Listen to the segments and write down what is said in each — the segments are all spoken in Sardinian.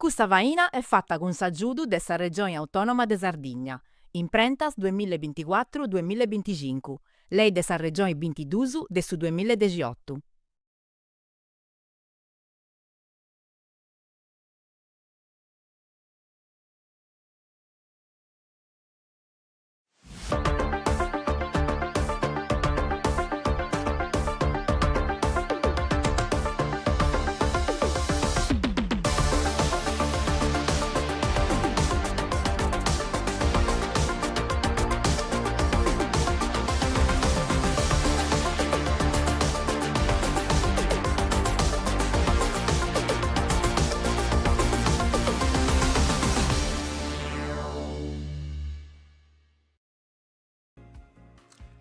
Custa faina est fata cun s'agiudu de sa Regioni Autònoma de Sardigna, Imprentas duemilla e binticuatru duemilla e binticincu, Lei de sa Regioni bintidus de su duemilla e dexiotu.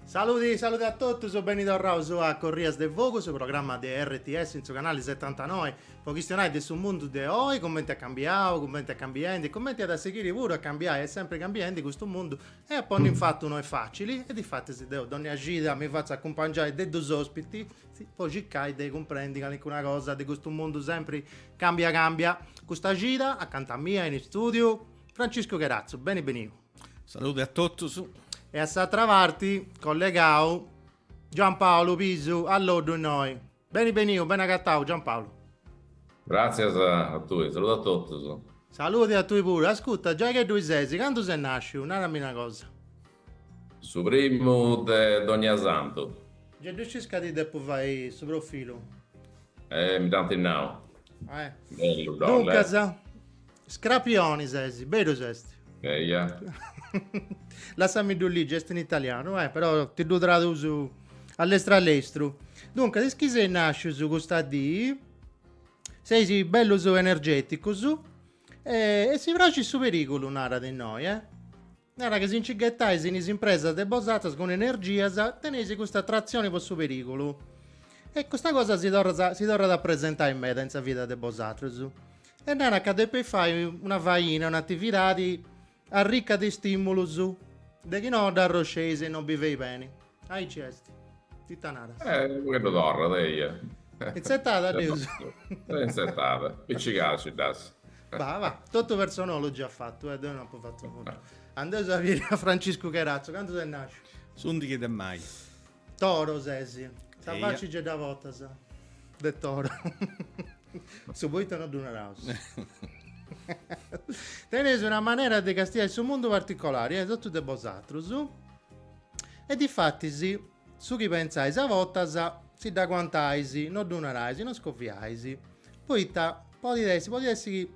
Saludi, saludi a totus, beni torraus a Corrias de Fogu, su programma de RTS in su canali 79 po chistionai de su mundu de oi, cumenti est cambiau, cumenti est cambiendi, cumenti at a sighiri puru a cambiai, est sempri cambiendi custu mundu e a ponni in fatu no est facili e difatis deu dònnia cida mi fatzu acumpangiai de dus ospitis po circai de cumprendi calincuna cosa de custu mundu sempri cambia cambia. Custa cida, acanta mia in istudiu, Franciscu Cheratzu, beni beniu. Salude a totus. E a s'atra parti, collegau, Giampaulu Pisu, alloddu innoi. Beni beniu, beni agatau Giampaulu. Gràtzias a tui, saludu a totus. Saludi a tui puru. Ascurta, giai che ddui ses, candu ses nàsciu? Narami una cosa. Su primu de Donniasantu. Gei ddu scis ca ti depu fai su profilu. Eh, mi dd'ant nau. Eh. Bellu, ddolle. Duncas, Scrapioni ses, berus est? Eia. Lassami ddu ligi, est in italianu, eh, però ti ddu tradusu a lestru a lestru. Duncas, is chi seis nascius custa dì, seis bellus energeticus e, e si praxit su perigulu, narat innoi, eh. Narat chi si nci ghetais in is impresas de bosatrus cun energias, teneis custa atratzioni po su perigulu. E custa cosa si torrat si torrat a presentai meda in sa vida de bosatrus. E narat ca depeis fai una faina, un'atividadi arrica de stimulus, de chi no dd'arrosceis e non biveis beni. Aici est. Ita naras? Eh, unu pagheddu torrat, eia. Intzertada dd'eus. Intzertada, picigau ci dd'as. Va, va, totu personology at fatu, eh, deu no apu fatu nudda. Andeus a biri a Franciscu Cheratzu, candu ses nasciu? S'undixi de maju. Toro ses, sa faci ge dda portas de toro. Su poita no ddu naraus. Teneis una manera de castiai su mundu particolari, eh, totu de bosatrus. E difatis su chi pentzais a bortas si dd'aguantais, no ddu narais, no scoviais. Poita podit essi, podit essi chi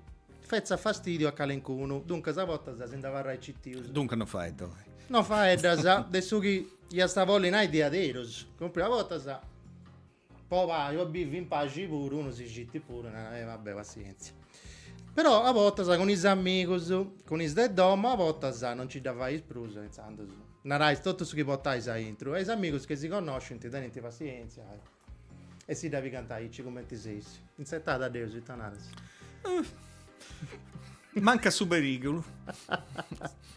fetzat fastidiu a calincunu, duncas a bortas si nd'abarrais citius. Duncas no faeddo. No faeddas de su chi iast a bolli nai diaderus, cumpriu? A bortas po paxi, po bivi in paxi puru, unu si citit puru e narat, eh va bè, passienzia. Però a bortas cun is amigus, cun is de domu, a bortas non nci dda fais prus e intzandus narais totu su chi portais aintru e is amigus chi si connoscint tenint passienzia E si dda pigant aici cumenti seis. Intzertada dd'eus, ita naras? Mancat su perigulu.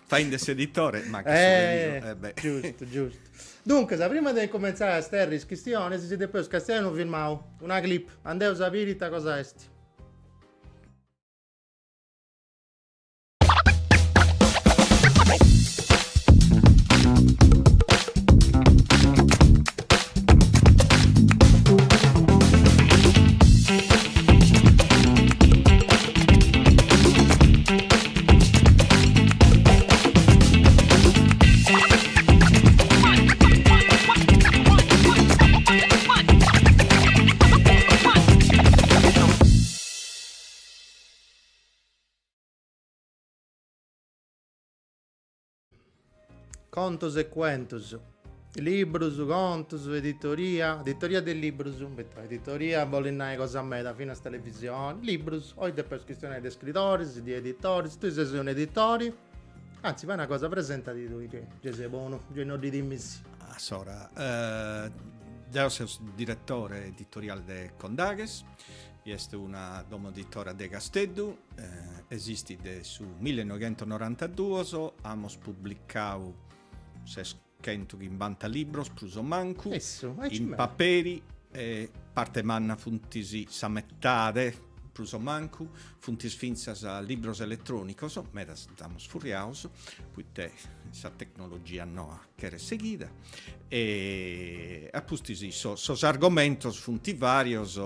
Fainde s'editore, mancat su perigulu. Eh, beh. Giustu, giustu. Duncas, prima de incumentzai a sterri is chistionis, si depeus castiai unu filmau, una clip. Andeus a biri ita cosa est. Contos e cuentos, librus, contos, editoria, editoria de librus, editoria bolit nai cosa meda, finas televisioni, librus, oi depeus chistionai de scritoris, de editoris, tui ses unu editori, anzi fai una cosa, presentadi tui, gei ses bonu, gei no ddi timis. Assora, deu seu su diretore editoriale de Condaghes, chi est una domo editora de Casteddu, esistit de su millenoighentonorantaduos, amus publicadu seschentochimbanta libros prus o mancu, in paperi e parte manna funt sa metade. prus o mancu, funt fintzas libros eletrònicos, medas dd'amus furriaus, poite sa tecnologia noa cheret sighida, e a pustis sos argomentos funt vàrios,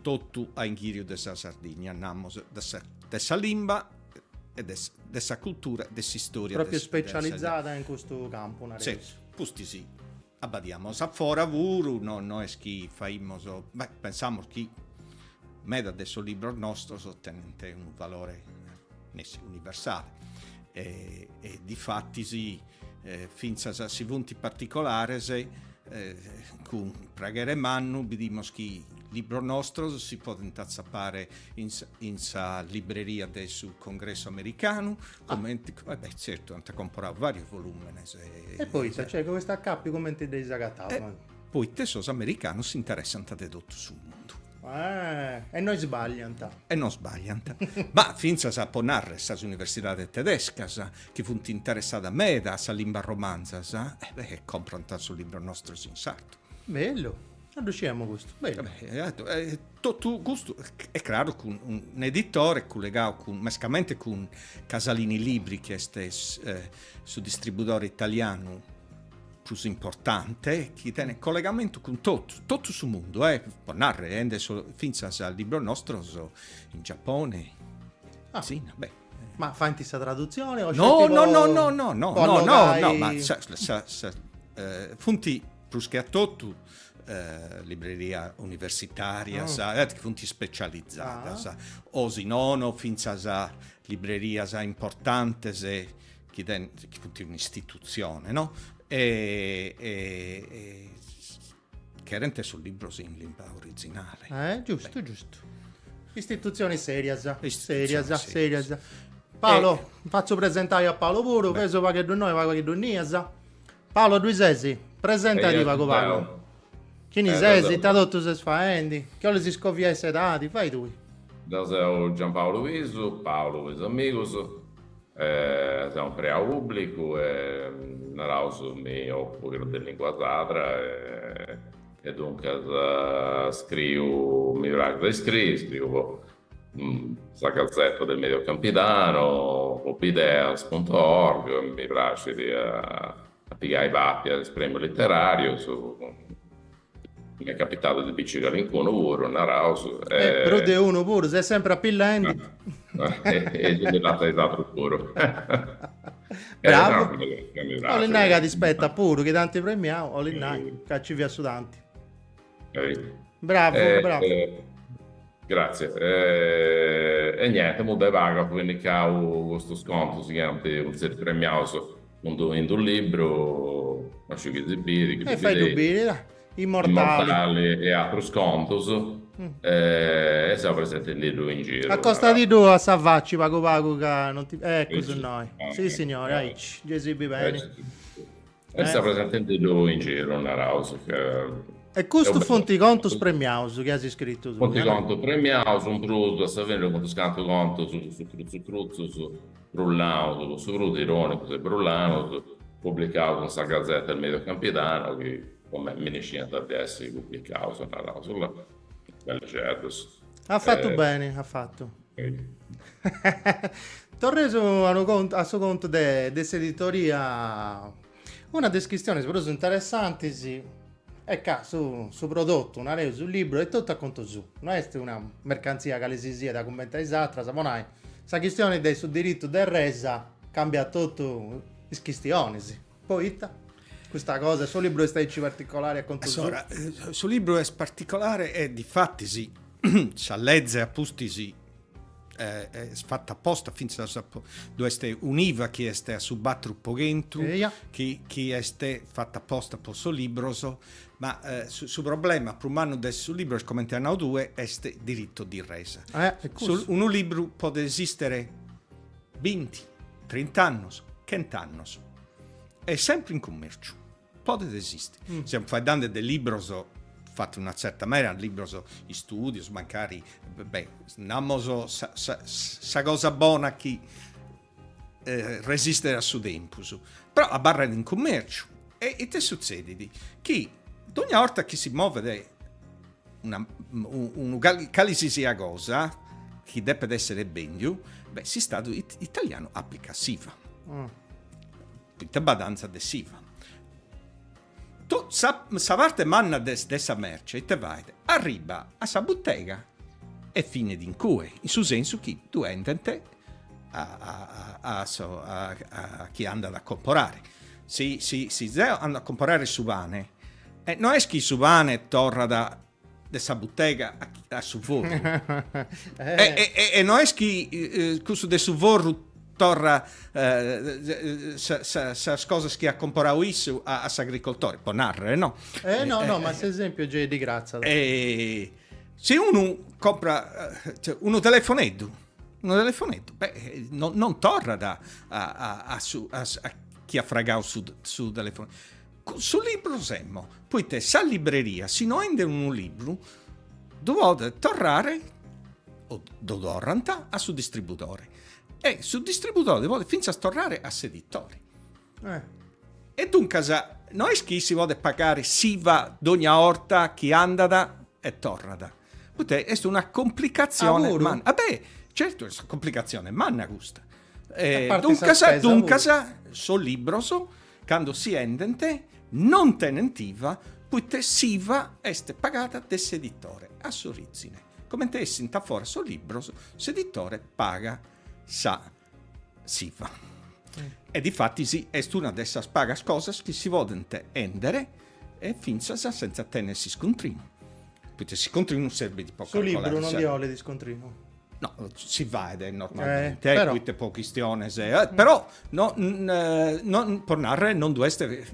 totu a inghìriu de sa Sardigna, namus, de sa de sa limba e de de sa cultura de s'istòria. Pròpiu specializada in custu campu, nareus. Sì, pustis abbadiamos a fora puru, no no est chi faimus, beh, pensamus chi meda de sos libros nostros tenent unu valore nessi universale e e difatis fintzas si funt particolares cun praghere mannu bidimus chi libros nostros si podent atzapare in in sa libreria de su Congressu americanu, comente, ah. beh, certu, ant comporadu varios volumenes. E, e poita, cioè, custu acapiu comente dd'eis agatau? E, poite sos americanos s'interessant de totu su mundu. Eh, e no isbagliant. E no sbagliant. Ma fintzas, po narrer, sas universidades tedescas, chi funt interessadas meda a sas limbas romanzas, eh beh, comprant sos libros nostros in sardu. Bellu, no ddu sciemu custu, bellu. Eh, totu custu, est craru, cun un'editore cullegau cun, mescamente cun Casalini Libri, chi est su distribudore italianu prus importante, chi tenet collegamentu cun totu, totu su mundu, eh, po narrer, 'endet fintzas libros nostros in Giappone, ah. Tzina, beh. Ma faint sa tradutzione o No, no, no, no, no, no, no, no, no, ma sa, sa, sa, eh, funt prus che a totu eh, libreria universitàrias, oh. eh, chi funt specializadas, ah. o si nono fintzas librerias importantes chi, ten, chi funt un'istitutzione, no? E, e, e cherent sos libros in limba originale. Eh, giustu, giustu. Istitutziones serias, serias, serias. Paolo, e... fatzu presentai a Paolo puru, pesu pagheddu innoi, pagheddu innias. Paolo, ddui ses? Presentadi pagu pagu. Chini ses, ita totu ses faendi, chi 'olis scoviai s'edadi, fai tui. Deu seu Giampaolo Pisu, Paolo po is amigus, seu impreau pubblicu e naraus mi ocupu pagheddu de lingua sadra e duncas scriu, mi praxit a iscriri, scriu po sa Gazzetta del Medio Campidano, po Bideas punto org, mi praxit a pigai parti a is premius literarius, m'est capitadu de binci calincunu puru, naraus. E prus de unu puru, ses sempri apillendi. E gei ndi lassat is atrus puru. Bravu. 'Olit nai ca ti spetat puru, chi t'ant premiau, 'olit nai ca ci fiat su tanti. Bravu, bravu. Grazie. E niente, imui de pagu apu pinnicau custus contus chi ant funt premiaus in d'unu libru, no sciu chi si biri, chi ddu bideis. E fai ddu biri, dai. Immortali. Immortali e atrus contus. E seu presentendiddu in giru. Acostadiddu a sa facci pagu pagu ca non ti... Eccu innoi. Si signori, aici, gei si bit beni. E seu presentendiddu in giru, naraus. E custus funt contus premiaus chi as iscritu tui? Funt contus premiaus, in prus a sa fini funt unus cantu contus cussus crutzus crutzus, brullaus, cussu prus ironicus e brullanus, publicaus in sa Gazzetta del Medio Campidano, chi po mei minesciant de essi publicaus, naraus, bellixeddus. At fatu beni, at fatu. Torreus a unu contu, a su contu de de s'editoria, una de is chistionis prus interessantis est ca su su prodotu, nareus, su libru est totu a contu suu, no est una mercantzia cali si siat cumenti a is atras, po nai, sa chistioni de su diritu de resa cambiat totu is chistionis, poita custa cosa, su libru est aici particolari a contu suu? Su libru est particolare e difatis sa leze a pustis est fata aposta fintzas ddu est un'IVA chi est a su batru po chentu chi chi est fata aposta po sos libros ma su problema prus mannu de su libru est comente as nau tue est diritto di resa unu libru podet esistere binti trint'annos chent'annos est sempre in cummerciu Podet esisti. Semus faeddende de libros fatu una tzerta manera, libros istudios, mancari, beh, namos sa sa sa cosa bona chi resistet a su tempus, però abarrat in cummerciu. E ite sutzedit? Chi dogna 'orta chi si movet una unu cali si siat cosa. chi depet essere bendiu, beh, s'istadu italianu aplicat s'IVA. Poita badanzat de s'IVA. Sa sa parte manna de de sa merce ite fait? Arribat a sa butega e finit in cue, in su sensu chi ddu 'endent a a a a a chi andat a comporare. Si si si deo ando a comporare su pane, e no est chi su pane torrat de sa butega a su forru. E, e, e no est chi cussu de su forru torrat sas cosas chi at comporadu issu a, a s'agricoltore, po narrere, no? Eh no, no, ma s'esempiu gei ddi cratzat. E si unu compra unu telefoneddu, unu telefoneddu, beh, no, non torrat a, a, a, su, a, a chi at fragadu su, su telefoneddu. Cun su libru emmo, poite sa libreria si no 'endet unu libru ddu podet torrare o ddu torrant a su distribudore e su distribudore ddu podet fintzas torrare a s'editore. E duncas no est chi si podet pagare s'IVA dogna 'orta chi andat e torrat, poite est una complicatzione manna. Ah beh, certu est una complicatzione manna custa. Duncas, duncas sos libros Cando si 'endent non tenent IVA poite s'IVA est pagada de s'editore a s'orìzine. Comente essint a fora sos libros s'editore pagat sa s'IVA. E difatis est una de sas pagas cosas chi si podent 'endere e fintzas sentza tenner s'iscontrinu, poite s'iscontrinu serbit po calcolare. Su libru non ndi 'olit iscontrinu. No, si faet normalmente, eh, però... poite po chistiones, eh, però no, no, po narrer non ddu est,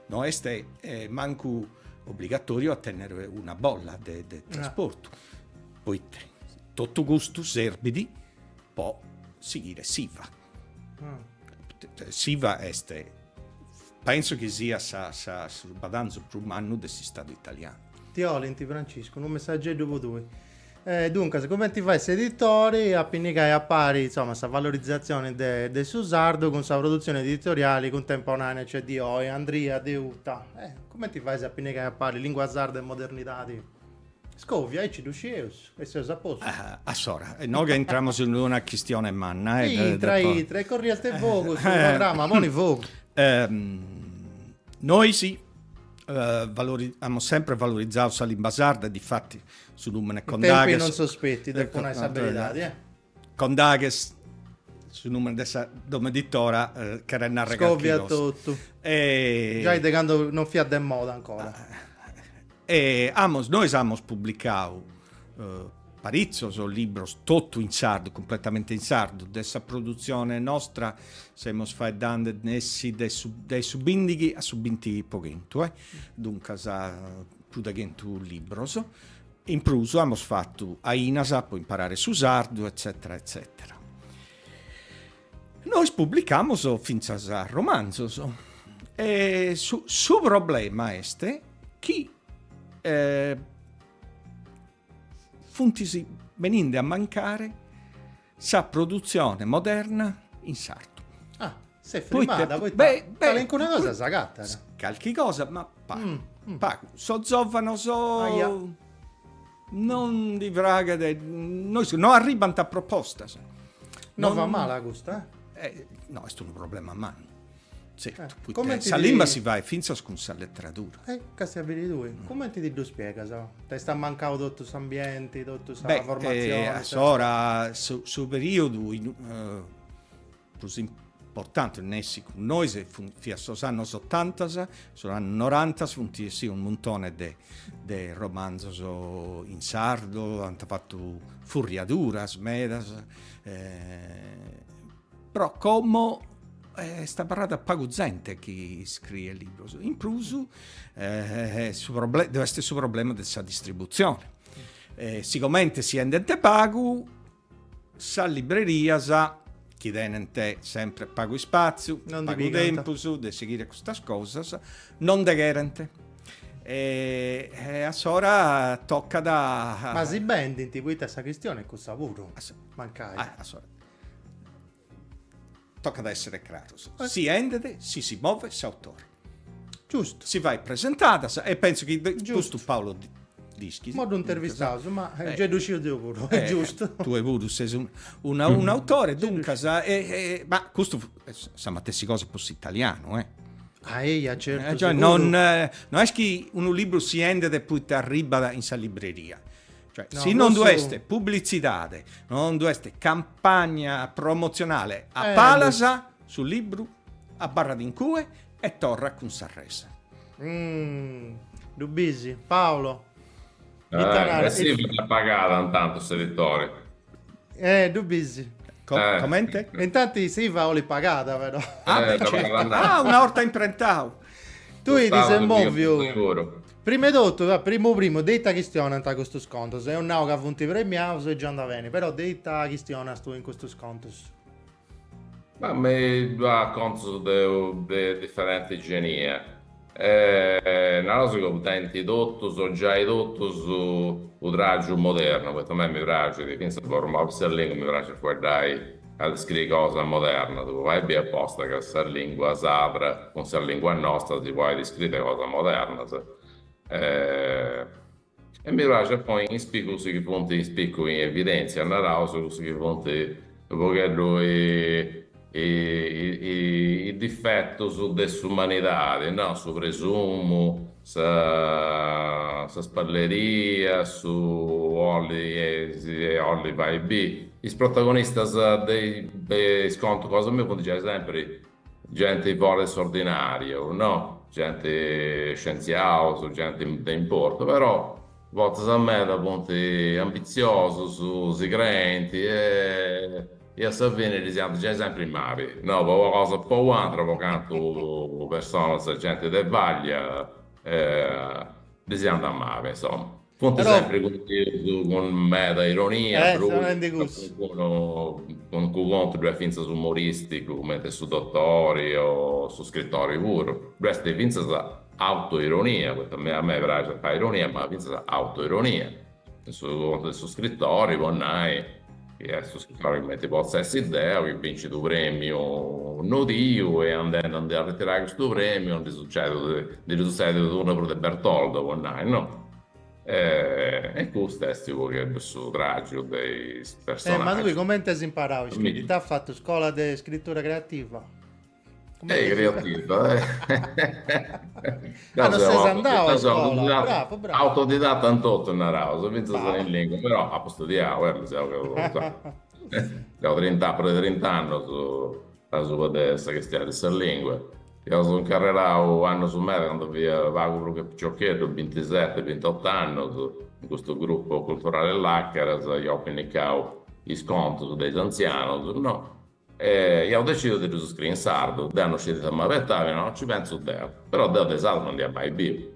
no est eh, mancu obligatoriu a tenner una bolla de, de trasportu, ah. poite totu custu serbit po sighire s'IVA. Ah. S'IVA est, penso chi siat sa, sa, su badanzu prus mannu de s'Istadu italianu. Ti 'olint, Franciscu, unu messageddu po tui. E duncas, cumenti fait s'editori a pinnigai a pari, insoma, sa valorizatzioni de de su sardu cun sa produtzioni editoriali cuntemporanea, cioè di oi, Andria de Uta. Eh, cumenti fais a pinnigai a pari lingua sarda e modernidadi? Scovia, aici ddu scieus e seus a postu. Assora, inoghe intramus in una chistione manna. Eh, intra, intra, e corrias de fogu, su programma, poni fogu. Nois valori, amus sempre valorizadu sa limba sarda, difati su nùmene Condaghes. Tempi non sospetti, depu nai sa beridadi, eh. Condaghes, su nùmene de sa domo editora, cheret narrer calchi cosa. Scoviat totu. E... Giai de cando non fiat de moda ancora. E amos, nois amos publicadu paritzos libros totu in sardu, cumpletamente in sardu, de sa produtzione nostra semus faeddande nessi de su dae su bindighi a su binti po chentu, eh, duncas prus de chentu libros, in prus amus fatu ainas po imparare su sardu eccetera eccetera. Nois publicamus fintzas romanzos e su su problema est chi funt beninde a mancare sa produtzione moderna in sardu. Ah, s'est frimada, poita beh, beh, calincuna cosa s'agatat. Calchi cosa, ma pagu, mm, mm. pagu. Sos zovanos ah, non ddi praghet, no, no arribant propostas. Nova non... mala custa, eh? eh no, est unu problema mannu. Certu, eh, poita sa limba si fait fintzas cun sa lettradura. Eh, càstia a biri tui, mm. cumenti ti ddu spiegas? T'est ammancau totu s'ambienti, totu sa Beh, formatzioni? Eh, a s'ora, su, su periodu in, uh, prus importante, nessi cun nois, fiat sos annos ottantas, sos annos norantas, funt essius unu muntone de, de romanzos in sardu, ant fatu furriaduras medas, eh, Però como est abarrada pagu zente chi iscriet libros. In prus su proble est su problema de sa distributzione. Sigomente si 'endent pagu, sas librerias, chi tenent sempre pagu ispatziu, pagu tempus de sighire custas cosas, non nde cherent. E a s'ora tocat a... Ma si bendint, poita sa chistione est cussa puru, mancai. A s'ora Tocat a essere craros. Si 'endet si si movet s'autore. Giustu. Si fait presentadas e penso chi custu Paolo. Dd'ischis. Mo ddu intervistaus, ma gei ddu sciu deu puru, est giustu. Tue puru ses un'autore, duncas, ma custu sa matessi cosa po s'italianu, eh. Ah eia, certu, cioè, non, no est chi unu libru si 'endet poita arribbat in sa libreria. Cioè, no, si non ddu est publitzidade, non ddu est campagna promotzionale a palas, su libru abarrat in cue e torrat cun s'arresa. Ddu bisi, Paolo? Eh, s'IVA dda pagat intantu s'editore. Eh, ddu bisi. Co eh. Comente? Intanti s'IVA 'olit pagada però. Ah, eh, certo. ah una 'orta imprentau. Tui ti ses moviu. Prima 'e totu, primu primu, de ita chistionant custus contus? Eus nau ca funt premiaus e già andat beni, però de ita chistionas tui in custus contus? Ma me ddu at contus de de diferenti genia. Naraus chi tenint totus o giai totus unu tràgiu modernu, poita a mei mi praxit, fintzas po promovi sa lingua mi praxit a fueddai, a scriri cosas modernas, po fai biri aposta ca sa lingua sarda cun sa lingua nosta si podit scriri cosas modernas. E mi praxit a ponni in spicu cussus chi funt in spicu in evidèntzia, naraus, cussus chi funt unu pogheddu is difetus de s'umanidadi, no, su presumu, sa sa spalleria, su 'olli e 'olli fai biri. Is protagonistas de is contus cosa mia funt giai sempri Genti fora de s'ordinariu, no genti scientziaus, genti de importu, però bortas meda funt ambitziosus, si creint e e a sa fini ddis andat giai sempri mali, no po una cosa o po u'atra, po cantu personas, genti de vaglia, ddis andat mali, insoma. Funt Però... sempri contaus cun meda ironia, eh, prus cun calincunu contu ddu est fintzas umoristicu, cumenti su dotori o su scritori puru. Ddu est fintzas autoironia, poita a mei praxit a fai ironia, ma fintzas autoironia. In su contu de su scritori, po nai, chi est su scritori cumenti potzu essi deu, chi bincit unu premiu nodiu e andendi a ndi arretirai custu premiu ndi sucedit, ndi ddi sutzedit una prus de Bertoldo, po nai, no? E custu est unu pogheddu su tràgiu de is personàgius. Ma tui comente as imparau a scriri? Ita as fatu scola de scritura creativa? Eh, creativa, eh. Ah, non ses andau a scola, bravo, bravo. Autodidatta in totu, naraus, fintzas in lingua, però apu studiau, eh, mi seu Deu trinta, prus de trint'annus asuba de sa chistioni de sa lingua. Deu seu incarrerau annus meda candu fia pagu prus che piciocheddu, bintiseti, bintot'annus, in custu gruppu culturali Làcaras, ia pinnicau is contus de is antzianus, no? E iau decidiu de ddus scriri in sardu, deu no scidia ita m'abetai, no, ci pentzu deu, però deu de sardu no nd'ia mai biu.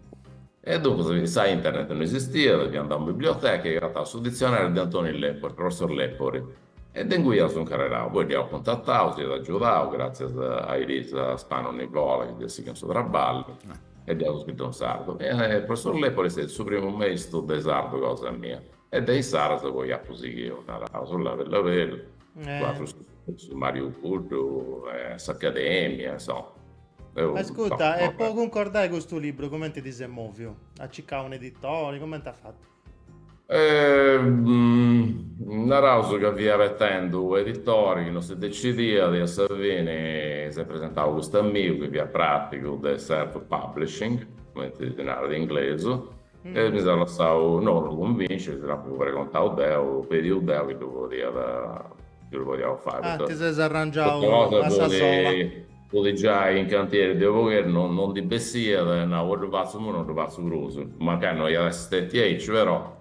E duncas sa internet no esistiat, fia andau in biblioteca e ia agatau su ditzionariu de Antoni Lepori, professor Lepori, e de ingui seu incarrerau, poi dd'iaus cuntatau, s'iat agiudau, gràtzias a Elisa Spano Nivola chi dd'iat sighiu in su traballu, e dd'iaus scritu in sardu. E professor Lepori est stetiu su primu maistu de sardu cosa mia, e de insaras poi apu sighiu, naraus, labellu labellu, cun atrus su Mariu Puddu, s'Academia, insoma. Ascurta, e po cuncordai custu libru cumenti ti ses moviu? As circau un'editori, cumenti as fatu? Naraus ca fia abetendu u'editori chi non si decidiat e a sa fini s'est presentau custu amigu chi fiat pratigu de self publishing, cumenti si narat in inglesu, e mi seu lassau no cunvinci, si dd'apu pregontau deu, pediu deu chi ddu podiat chi ddu podiaus fai. Ah, ti ses arrangiau a sa sola. Fut giai in cantieri de unu pogheddu, non non ndi bessiat e nau, o ddu fatzu imui o non ddu fatzu prus. Mancai no iat essi stetiu aici, però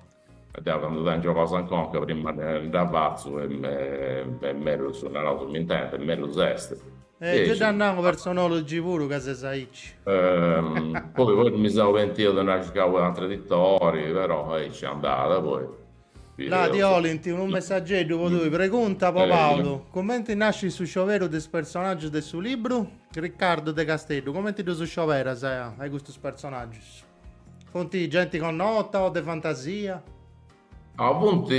deu candu tengiu cosa in conca prima dda fatzu e e mellus, naraus, m'intendu e mellus est. E gei dd'at nau personologi puru ca ses aici. Poi poi mi seu pentiu de no ai circau un'atru editori, però aici andat poi. Là ti 'olint unu messageddu po tui, pregunta po Paulu, cumenti nascit su scioberu de is personaggius de su libru? Riccardo de Casteddu, cumenti ddus scioberas a custus personaggius? Funt genti connota o de fantasia? Ah, funt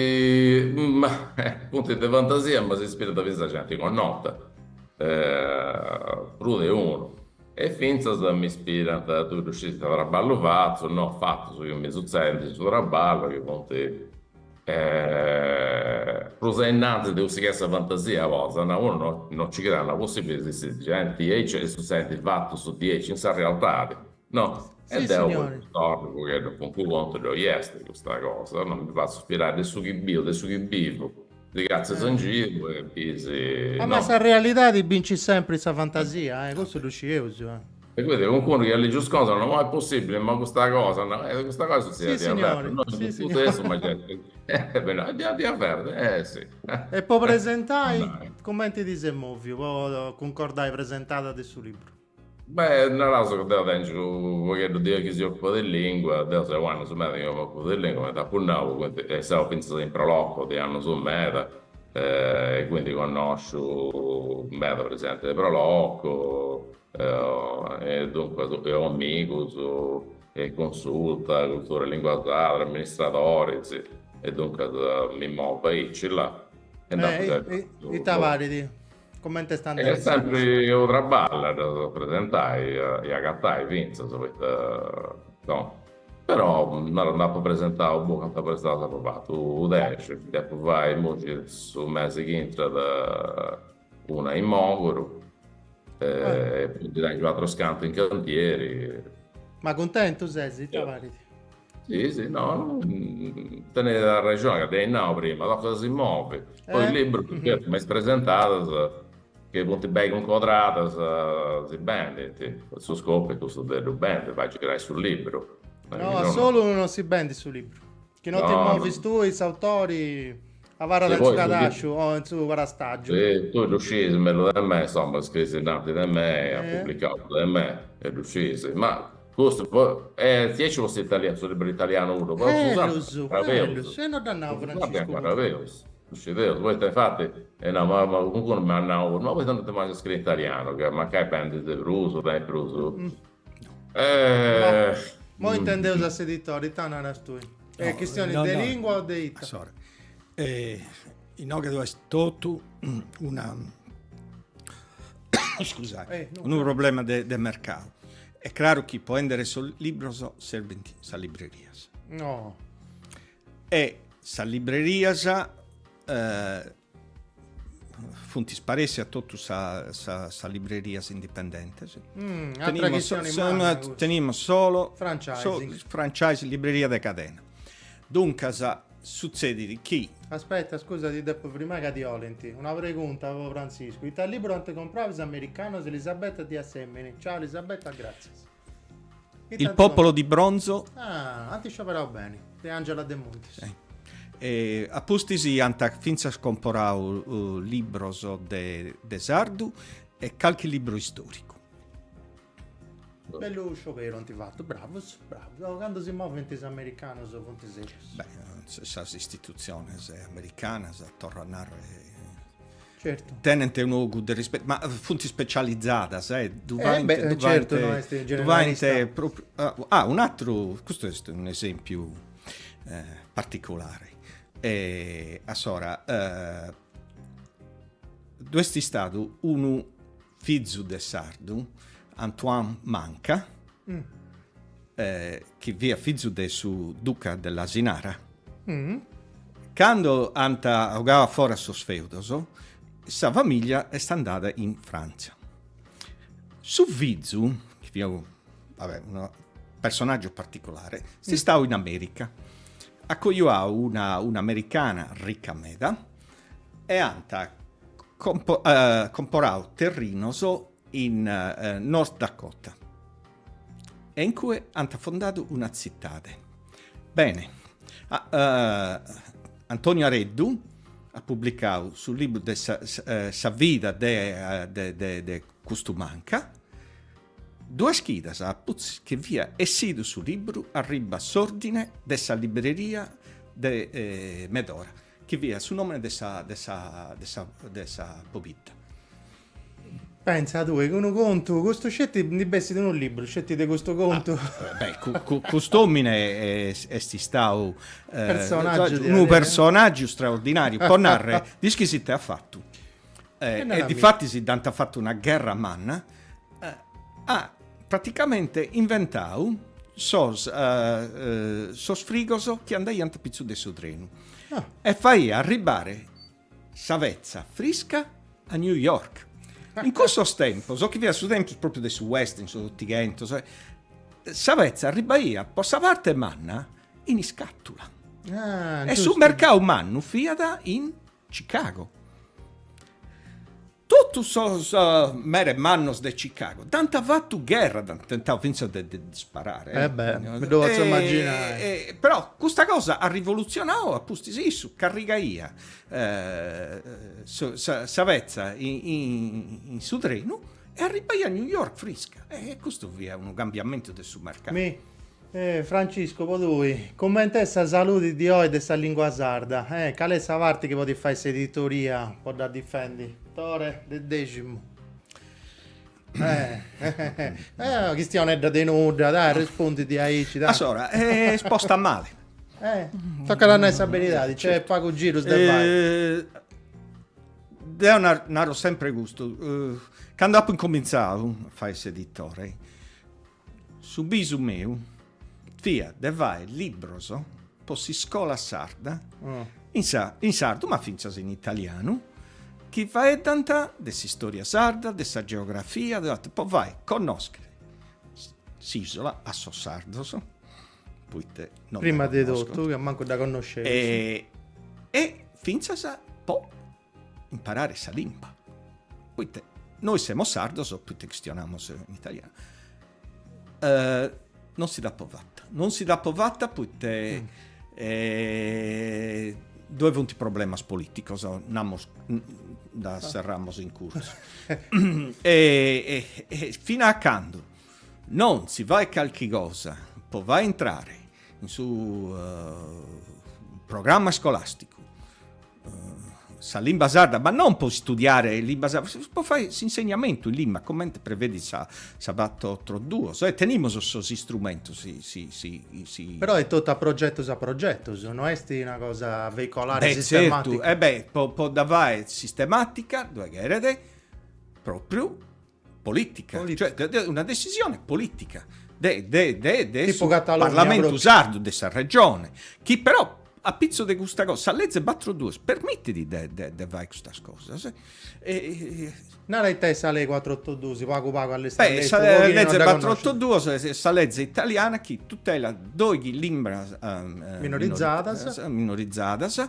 funt de fantasia ma s'ispirant fintzas a genti connota, prus de unu. E fintzas mi ispirant, tui ddu scis ita traballu fatzu, no fatus chi mi sutzedint in su traballu, chi funt prus a innantis de cussu chi est sa fantasia a bortas, no, unu no no ci creit, no possibili esistit genti aici e sutzedint fatus diaici in sa realtadi, no? E Sì, deu signori. torru u' pogheddu cun cuncu contu ddoi est custa cosa, no mi fatzu ispirai de su chi biu, de su chi bivu, ti catzias in giru e bis, Ah, ma no? sa realidadi bincit sempri sa fantasia, eh, custu ddu scieus, eh. E quindi cuncunu chi at lìgiu is cosas, no, ma est possibili, ma custa cosa, no, e custa cosa Sì, sutzediat diaveras, signori, no, sì, in custu signori. sensu, ma eh, beh, no, diaveras, eh sì. E po presentai, cumenti ti ses mòviu po cuncordai presentada de su libru? Beh, naraus ca deu tèngiu u' pogheddu de chi si ocupat de lingua, deu seu annus meda chi m'ocupu de lingua, cumenti apu nau, quindi e seu fintzas in Pro Loco de annus meda e quindi connòsciu meda presidenti de Pro Loco e duncas e amigus e consulta, cultura e lingua sarda, amministradoris e duncas mi movu aici là e nd'apu giai fatu Ita parit? Comente est andende Est sempri unu traballu a ddas presentai e agatai fintzas, poita no. Però naru nd'apu presentau, boh cantu apu presentau apu fatu dexi, depu fai immoi su mesi chi intrat una in Mòguru e poi ndi tengiu atrus cantu in cantieri. Ma cuntentu ses? Ita parit? Sì, sì, no, tenit arrexoni ca dd'eis nau prima, tocat a si movi. Poi is librus, certu, me is presentadas chi funt beni cuncodradas si bendint, su scopu est cussu de ddu bendi, fai girai su libru. No, a solu non si bendit su libru. Chi no ti movis tui, s'autori, abarrat in su cadàsciu o in su parastàgiu. Sì, tui ddu sciis mellus de me, insoma, scriis innanti de me, as publicau de me e ddu sciis, ma Custu po e diaici po s'italianu, su libru italianu puru, po su sardu Mellus, ancora peus. mellus, e no dd'at nau Su sardu Franciscu ancora peus, ddu scideus, poita infati, e no, ma ma cuncunu m'at nau puru, ma poita non ti ponis a scriri in italianu, ca mancai bendis de prus o tenit prus. Ma Moi intendeus a s'editori, ita naras tui? Est chistioni de lingua o de ita? Assora, inoghe ddu est totu una scusai, unu problema de de mercau. Est craru chi po 'endere sos libros serbint sas librerias. No. E sas librerias funt sparessias totu sas librerias indipendentes. Mm, atra chistioni manna custa. Tenimus solo franchising. Franchise, libreria de cadena. Duncas sutzedit chi. Aspetta, scusa, ti depo frimai ca ti 'olint. Una pregunta po Frantziscu. Ita libru ant comprau is americanos Elisabetta di Assemini. Ciao Elisabetta, gràtzias. Ita Il popolo di bronzo. Ah, ant scioberau beni, de Angela Demontis. Sì. E a pustis ant fintzas comporau libros de de sardu e calchi libru istoricu. Bellu scioberu ant fatu, bravus, bravus. Candu si movint is americanus funt serius. Beh, sas istitutziones americanas, torro a narrer, Certu. Tenent unu ogu de rispetu, ma funt specializadas, eh, ddu Eh, faint, beh, ddu certu, faint, no est ddu faint generalista. propriu, ah, un'atru, custu est un'esempiu particulare. E assora, ddu est istadu unu fizu de sardu, Antoine Manca, chi fiat fizu de su duca de Asinara, cando ant 'ogadu a fora sos feudos, sa familia est andada in Frantza. Su fizu, chi fiat vabbè, unu personaggiu particulare, est istadu in America, at cojuadu una un'americana ricca meda e ant comporadu terrinos in North Dakota e in cue ant fondadu una tzitade. Bene, Antonio Areddu at publicadu su libru de sa sa vida de de de custu Manca, duas chidas a pustis chi fiat essidu su libru arribat s'ordine de sa libreria de Medora, chi fiat su nomene de sa de sa de sa de sa pobidda. Pensa tui, chi unu contu, custu sceti ndi bessit unu libru sceti de custu contu. Ah, beh, cust'omine est istau personaggiu unu personaggiu straordinariu, po narrer, dd'ischis ite at fatu. E difatis dd'ant fatu una gherra manna. at praticamente inventau sos sos frigos chi andaiant a pitzu de su trenu e faiat arribbare sa petza frisca a New York. In cussos tempos, chi fiat su tempus propriu de su western, in s'Otighentos, sa petza arribbaiat po sa parte manna in iscatula. Ah, e su mercau mannu fiat in Chicago. Totus sos meres mannos de Chicago dd'ant fatu gherra, dd'ant tentau fintzas de ddi sparare. Eh beh, mi ddu potzu immaginai. Però custa cosa at rivolutzionau, a pustis issu carrigaiat sa petza in su trenu e arribbaiat a New York frisca. E custu fiat unu cambiamentu de su mercau. Eh, Francisco, po tui, coment'est sa saludi di oi de sa lingua sarda? Eh, cali est sa parti chi podit fai s'editoria po dda difendi? Tore de Deximu. Eh, eh, eh, chistionedda de nudda, dai, arrespundi diaici, dai. Assora, est posta male. Eh, tocat a nai sa beridadi, c'est pagu girus de fai. Deo naro sempre custu, cando apo incomintzau a fai s'editore, Su bisu meu fiat de fai libros po s'iscola sarda, in sa in sardu ma fintzas in italianu, chi faeddant de s'istoria sarda, de sa geografia, de po fai connoschere s'isola a sos sardos, poite non Prima de totu, ca mancu dda connosceus. E e fintzas po imparare sa limba, poite nois semus sardos, poite chistionamus in italianu. Non si dd'apo fata, non si dd'apo fata poite ddoe funt problemas politicos, namus, dda serramus in curtzu. E fina a cando non si fait calchi cosa po fai intrare in su programma scolasticu sa limba sarda, ma non po istudiare limba sarda, po fai s'insegnamentu in limba, comente prevedit sa sa battotroduos, e tenimus sos istrumentos si si si si Però est totu a progetus a progetus, no est una cosa veicolare Beh, sistematica. Certu, e beh, po po dda fai sistematica ddoe cheret propriu politica, politica. cioè una decisione politica de, de, de, de su Parlamentu sardu, de sa Regione, chi però a pitzu de custa cosa, sa leze battroduos permittit de, de, de fai custas cosas. E, Nara ita est sa lei 482, pagu pagu a lestru Beh, sa leze 482 est sa leze italiana chi tutela doighi limbas uh, minorizzadas, minorizzadas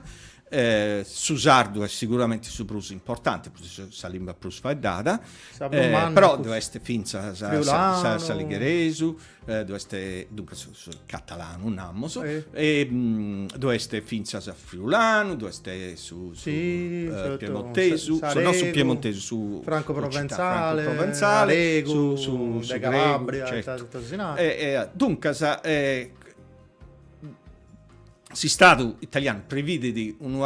Su sardu est siguramenti su prus importanti, sa limba prus faeddada, però ddu est fintzas s'aligheresu, ddu est duncas su catalanu namus, e ddu est fintzas friulanu, ddu est su piemontesu, no su piemontesu, su franco-proventzale, su de Calabria, certu. Duncas S'Istadu italianu previdit unu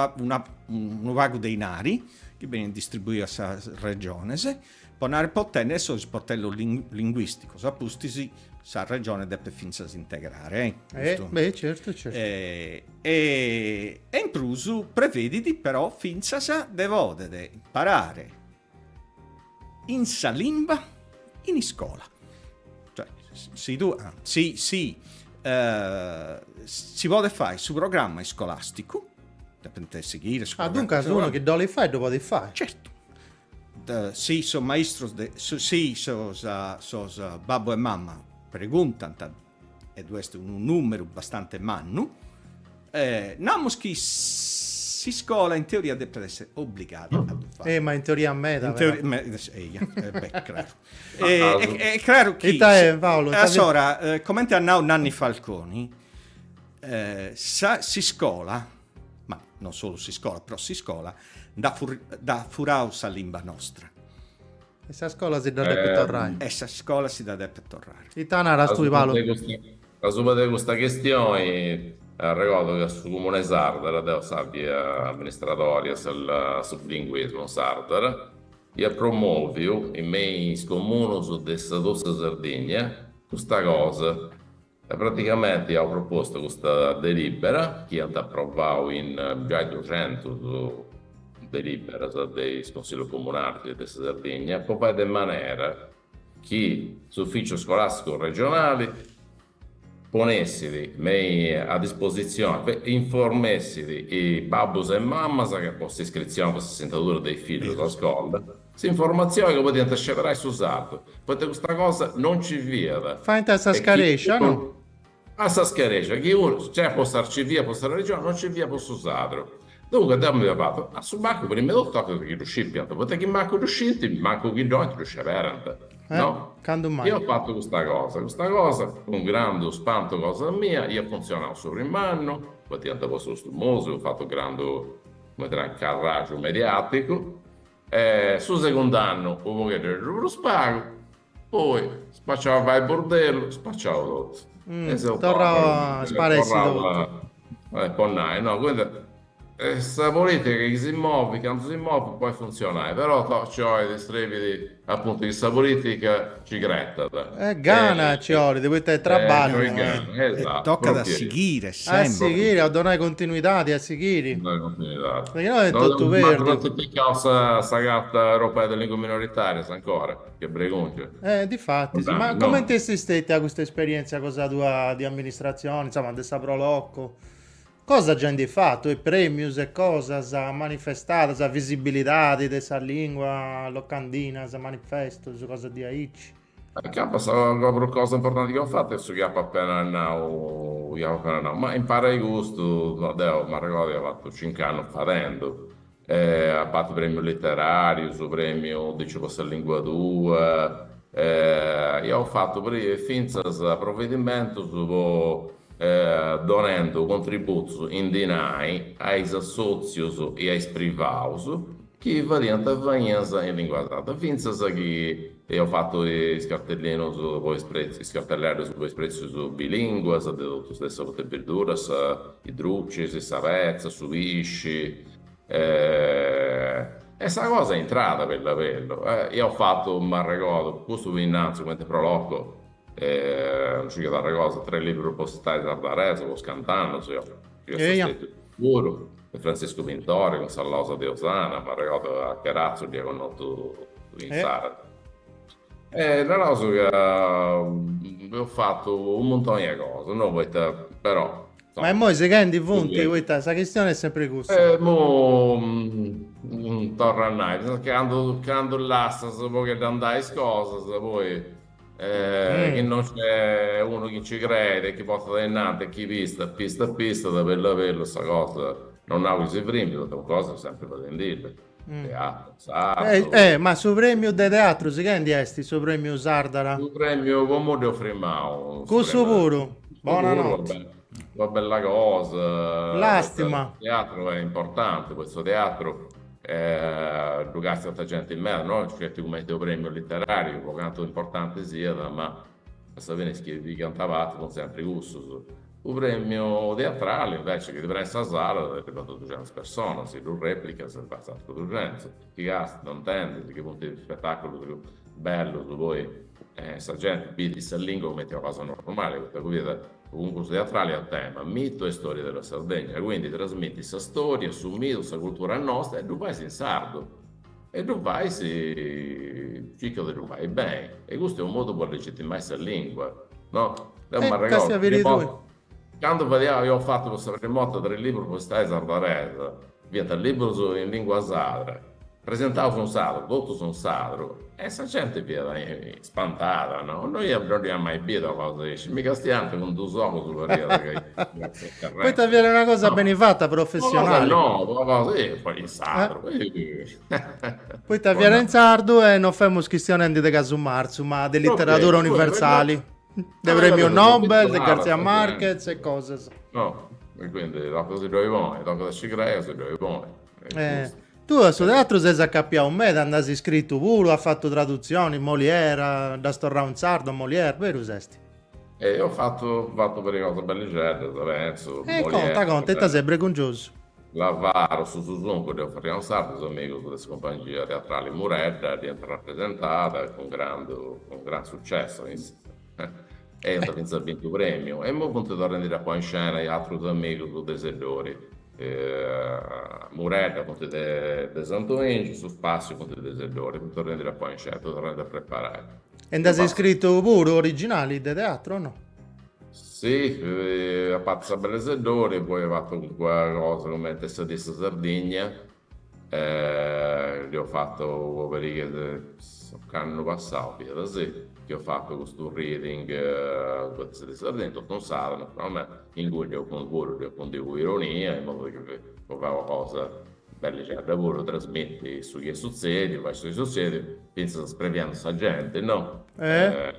unu pagu de inari chi benit distribuiu a sas regiones po narrer po tenner sos isportellos linguisticos, a pustis sa regione depet fintzas integrare eh, beh certu certu. E e in prus prevedit però fintzas de poder imparare in sa limba in iscola. Cioè, si tu, ah, si, si, eh, si podet fai su programma iscolasticu, depent sighire su Ah, duncas unu chi dd'olit fai ddu podit fai. Certu. Si sos maistros de, si sos, sos babbu e mamma preguntant, e ddu est unu numeru bastante mannu, namus chi s'iscola in teoria depet essere obbligada a ddu fai. Eh, ma in teoria meda, In teoria, me, eia, eh, beh, craru. E, è craru chi... Ita est, Paolo? Assora, comente at nau Nanni Falconi, sa s'iscola, ma non solu s'iscola, però s'iscola, nd'at furau sa limba nostra. E sa scola si dda depet torrai. E sa scola si dda depet torrare. Ita naras tui Paolo? Asuba de custa chistioni, arregodu ca su Comune 'e Sàrdara, deu sa fia amministradori a su bilinguismu Sàrdara, iat promòviu in me is comunus de sa totu sa Sardigna custa cosa E praticamenti iaus propostu custa delibera chi iant aprovau in giai duxentus deliberas de is consillus comunalis de sa Sardigna po fai de manera. chi s'Ufìciu Scolàsticu Regionali ponessit me a dispositzioni, informessit is babbus e mammas che po s'iscritzioni, po s'assentadura de is fillus a scola, s'informatzioni ca podiant sceberai su sardu, poita custa cosa non nci fiat. Faint a sa scarescia, no? A sa scarescia, chi unu, nc'est po s'Arcivia, po sa Regioni, non nci fiat po su sardu. Duncas deu mi fia fatu, a su mancu prima 'e totu tocat chi ddu scipiant, poita chi mancu ddu scint, mancu chi ddu 'olint ddu sceberant, no? Candu mai. Io ho fatto custa cosa, custa cosa, cun grandu spantu cosa mia, iat funtzionau su primu annu, poita iant postu custu musicu, fatu grandu, cumenti narant, carragiu mediaticu, e su segundu annu u' pogheddu prus pagu, Poi spaciau a fai burdellu, spaciau totu. Mm, torrau a sparessi totu. Po nai, no, quindi sa politica chi si movit, candu si movit podit funtzionai, però ci 'olit, srebit apuntu chi sa politica ci cretat. E gana ci 'olit, poita est traballu. E tocat a sighire sempri. A sighiri, a donai continuidadi, a sighiri. Donai continuidadi. Perché no est totu perdiu. Non ant picau sa Carta Europea de Linguas Minoritarias ancora. Che bregùngia. Eh, difatis, ma comente est stetia custa esperientzia cosa tua di amministratzioni, insoma, de sa Pro Loco? Cosa giai nd'eis fatu, e premius e cosas, manifestadas, visibilidadi de sa lingua, locandinas, manifestus, cosas diaici. Acaba sa prus cosa importanti chi apu fatu est su chi apu apena nau, chi apu apena nau, ma impari a custu, deu m'arregordu chi apu fatu cinc'annus fadendu A parti prèmius literàrius, prèmiu Dìciu po sa lìngua tua, iaus fatu fintzas provedimentus po donendu contributus in dinai a is assòtzius e a is privaus chi fadiant fainas in lìngua sarda, fintzas chi iaus fatu is cartellinus po is pretzius, is cartelleddus po is pretzius bilìnguas de totus, de sa fruta e birduras, is drucis, sa petza, su pisci E sa cosa est intrada bellu a bellu. Iaus fatu, m'arregodu, custu fut innantis cumenti Pro Loco, non sciu chi t'arregodas, tres librus po s'istadi sardaresa, po uns cant'annus, Eia. Puru, de Franciscu Pintore cun sa losa de Osana, m'arregodu a Cheratzu dd'ia connotu insaras. E naraus ca eus fatu u' muntoni 'e cosas, no poita, però Ma immoi sighendi funt, poita sa chistioni est sempri cussa. E immu torru a nai, candu candu lassas u' pogheddu andai is cosas, poi chi non nc'est unu chi nci creit e chi portat ainnanti e chi pistat pistat pistat, bellu a bellu sa cosa, non nau chi si frimmit, poita cosa est sempri fadendidda. Teatru sardu. Eh, ma su premiu de teatru sighendi est su premiu Sardara? Su premiu como dd'eus frimau. Cussu puru? Bonanotti. Una bella cosa. Lastima. Su teatru est importanti, poita su teatru ddu castiat genti meda, no sceti cumenti unu premiu literariu, po cantu importanti siat, ma a sa fini is chi pigant parti funt sempri cussus. U premiu teatrali invece chi ti prenit sa sala arribat a duxentus personas, si ddu replicas fas atrus duxentus, chi castiant, intendint chi funt spetaculus bellus, poi sa genti bidit sa lingua cumenti una cosa normali, poita fiat u cuncursu teatrali a tema mito e storia della Sardegna, quindi trasmitit sa storia, su mitu, sa cultura nosta e ddu fais in sardu e ddu fais, circas de ddu fai beni e custu est unu modu po legitimai sa lingua, no? Deu m'arregordu, candu fadia, ia fatu po sa prima 'orta tres librus po s'istadi sardaresa, fiant librus in lingua sadra, presentaus in sardu, totus in sardu, e sa genti fiat spantada, no? No iat, no dd'iat mai bidu una cosa aici, mi castiant cun dus ogus pariat ca Poita fiat una cosa beni fata, professionali. No, una cosa, poi in sardu. Poita fiat in sardu e no femus chistionendi de casu marzu, ma de literadura universali. De premiu Nobel, de Garcia Marquez e cosas. No, e quindi tocat si ddoi poni, tocat a ci crei a si ddoi poni. Eh, tu a su teatru ses acapiau meda, nd'as iscritu puru, as fatu tradutzionis, Molière, dd'as torrau in sardu a Molière, berus est? E eus fatu fatu peri cosas bellixeddas, pentzu, E conta, conta, ita ses bregungiosu. L'avaro, su susuncu dd'eus furriau in sardu, is amigus de sa cumpangia teatrali Muredda dd'iant rapresentada cun grandu cun gran successo e iant fintzas bintu premiu e imoi funt torrendi a ponni in scena is atrus amigus de Seddori. Muredda funt de de Santu 'Engiu, su Spàssiu funt de Seddori, funt torrendi a ponni in scena, torrendi a preparai. E nd'as iscritu puru originali de teatru o no? Si, a parti sa Bella 'e Seddori, poi apu fatu calincuna cosa cumenti Sa Die 'e sa Sardigna, dd'eus fatu una pariga de ocannu passau fiat, si, chi eus fatu custu reading de Sa Die 'e sa Sardigna, totu in sardu, naturalmenti, inguni dd'eus puru dd'eus cundiu cun ironia, in modu chi po fai una cosa bellixedda puru, trasmiti su chi est sutzediu, fai su chi est sutzediu, fintzas spreviandu sa genti, no? A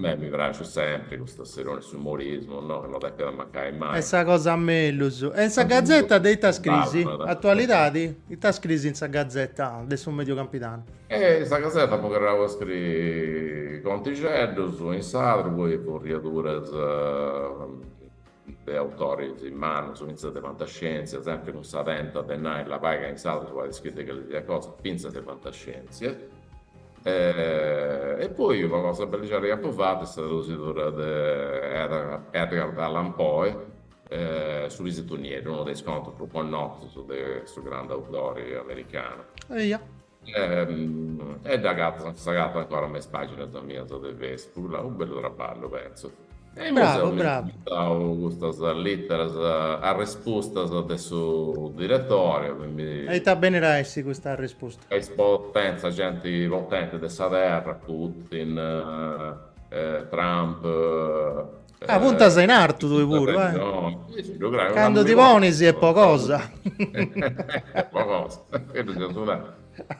mei mi praxit sempri custa s'ironia, s'umorismu, no? Ca no depit amancai mai. Est sa cosa mellus. E in sa Gazeta de ita scrisi? Atualidadi? Ita scrisi in sa Gazeta de su Mediu Campidanu? E in sa Gazeta apu gherrau a scriri contixeddus in sardu, poi furriaduras de autoris mannus, fintzas de fantascientzia, sempri cun sa tenta de nai labai ca in sardu si podit scriri de calisisiat cosa, fintzas de fantascientzia. E poi una cosa bellixedda chi apu fatu est sa tradusidura de Edgar Allan Poe, Su pisitu nieddu, unu de is contus prus connotus de su grandu autori americanu. Eia. E dd'agatas, s'agatat ancora me is paginas mias de Facebook, unu bellu traballu pentzu. E imoi Bravu, bravu. Dau custas literas arrespustas de su diretoriu. E ita benit a essi custa arrespusta? Is potenza, genti potenti de sa terra, Putin, Trump. Ah, puntas in artu tui puru, eh? Candu ti ponis est po cosa. Po cosa,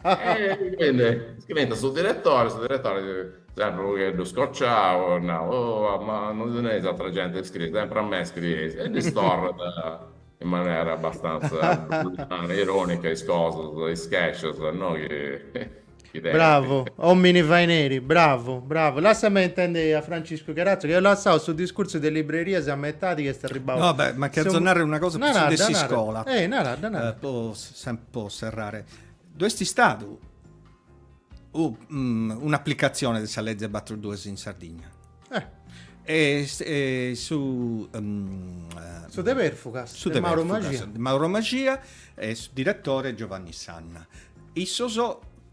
E quindi scrint a su diretori, su diretori sempri u' pogheddu scocciau, at nau, oh ma non teneis atra genti de scriri, sempri a mei scrieis, e ddis torrat in manera abbastanza ironica is cosas, is chèscias, no, chi chi tenint. Bravu, omini faineri, bravu, bravu. Lassami intendi a Franciscu Cherazzo, chi eus lassau su discursu de librerias a metadi chi est arribau. No, beh, ma cherzo narrer una cosa Naradda, de s'iscola. Eh, naradda, naradda. Po, sempre po serrare. Ddu est istadu un'aplicatzione de sa leze batroduas in Sardigna. Eh. E, e su um, su de Perfugas, su de Mauro Magia. De Mauro Magia e su direttore Giovanni Sanna. Issos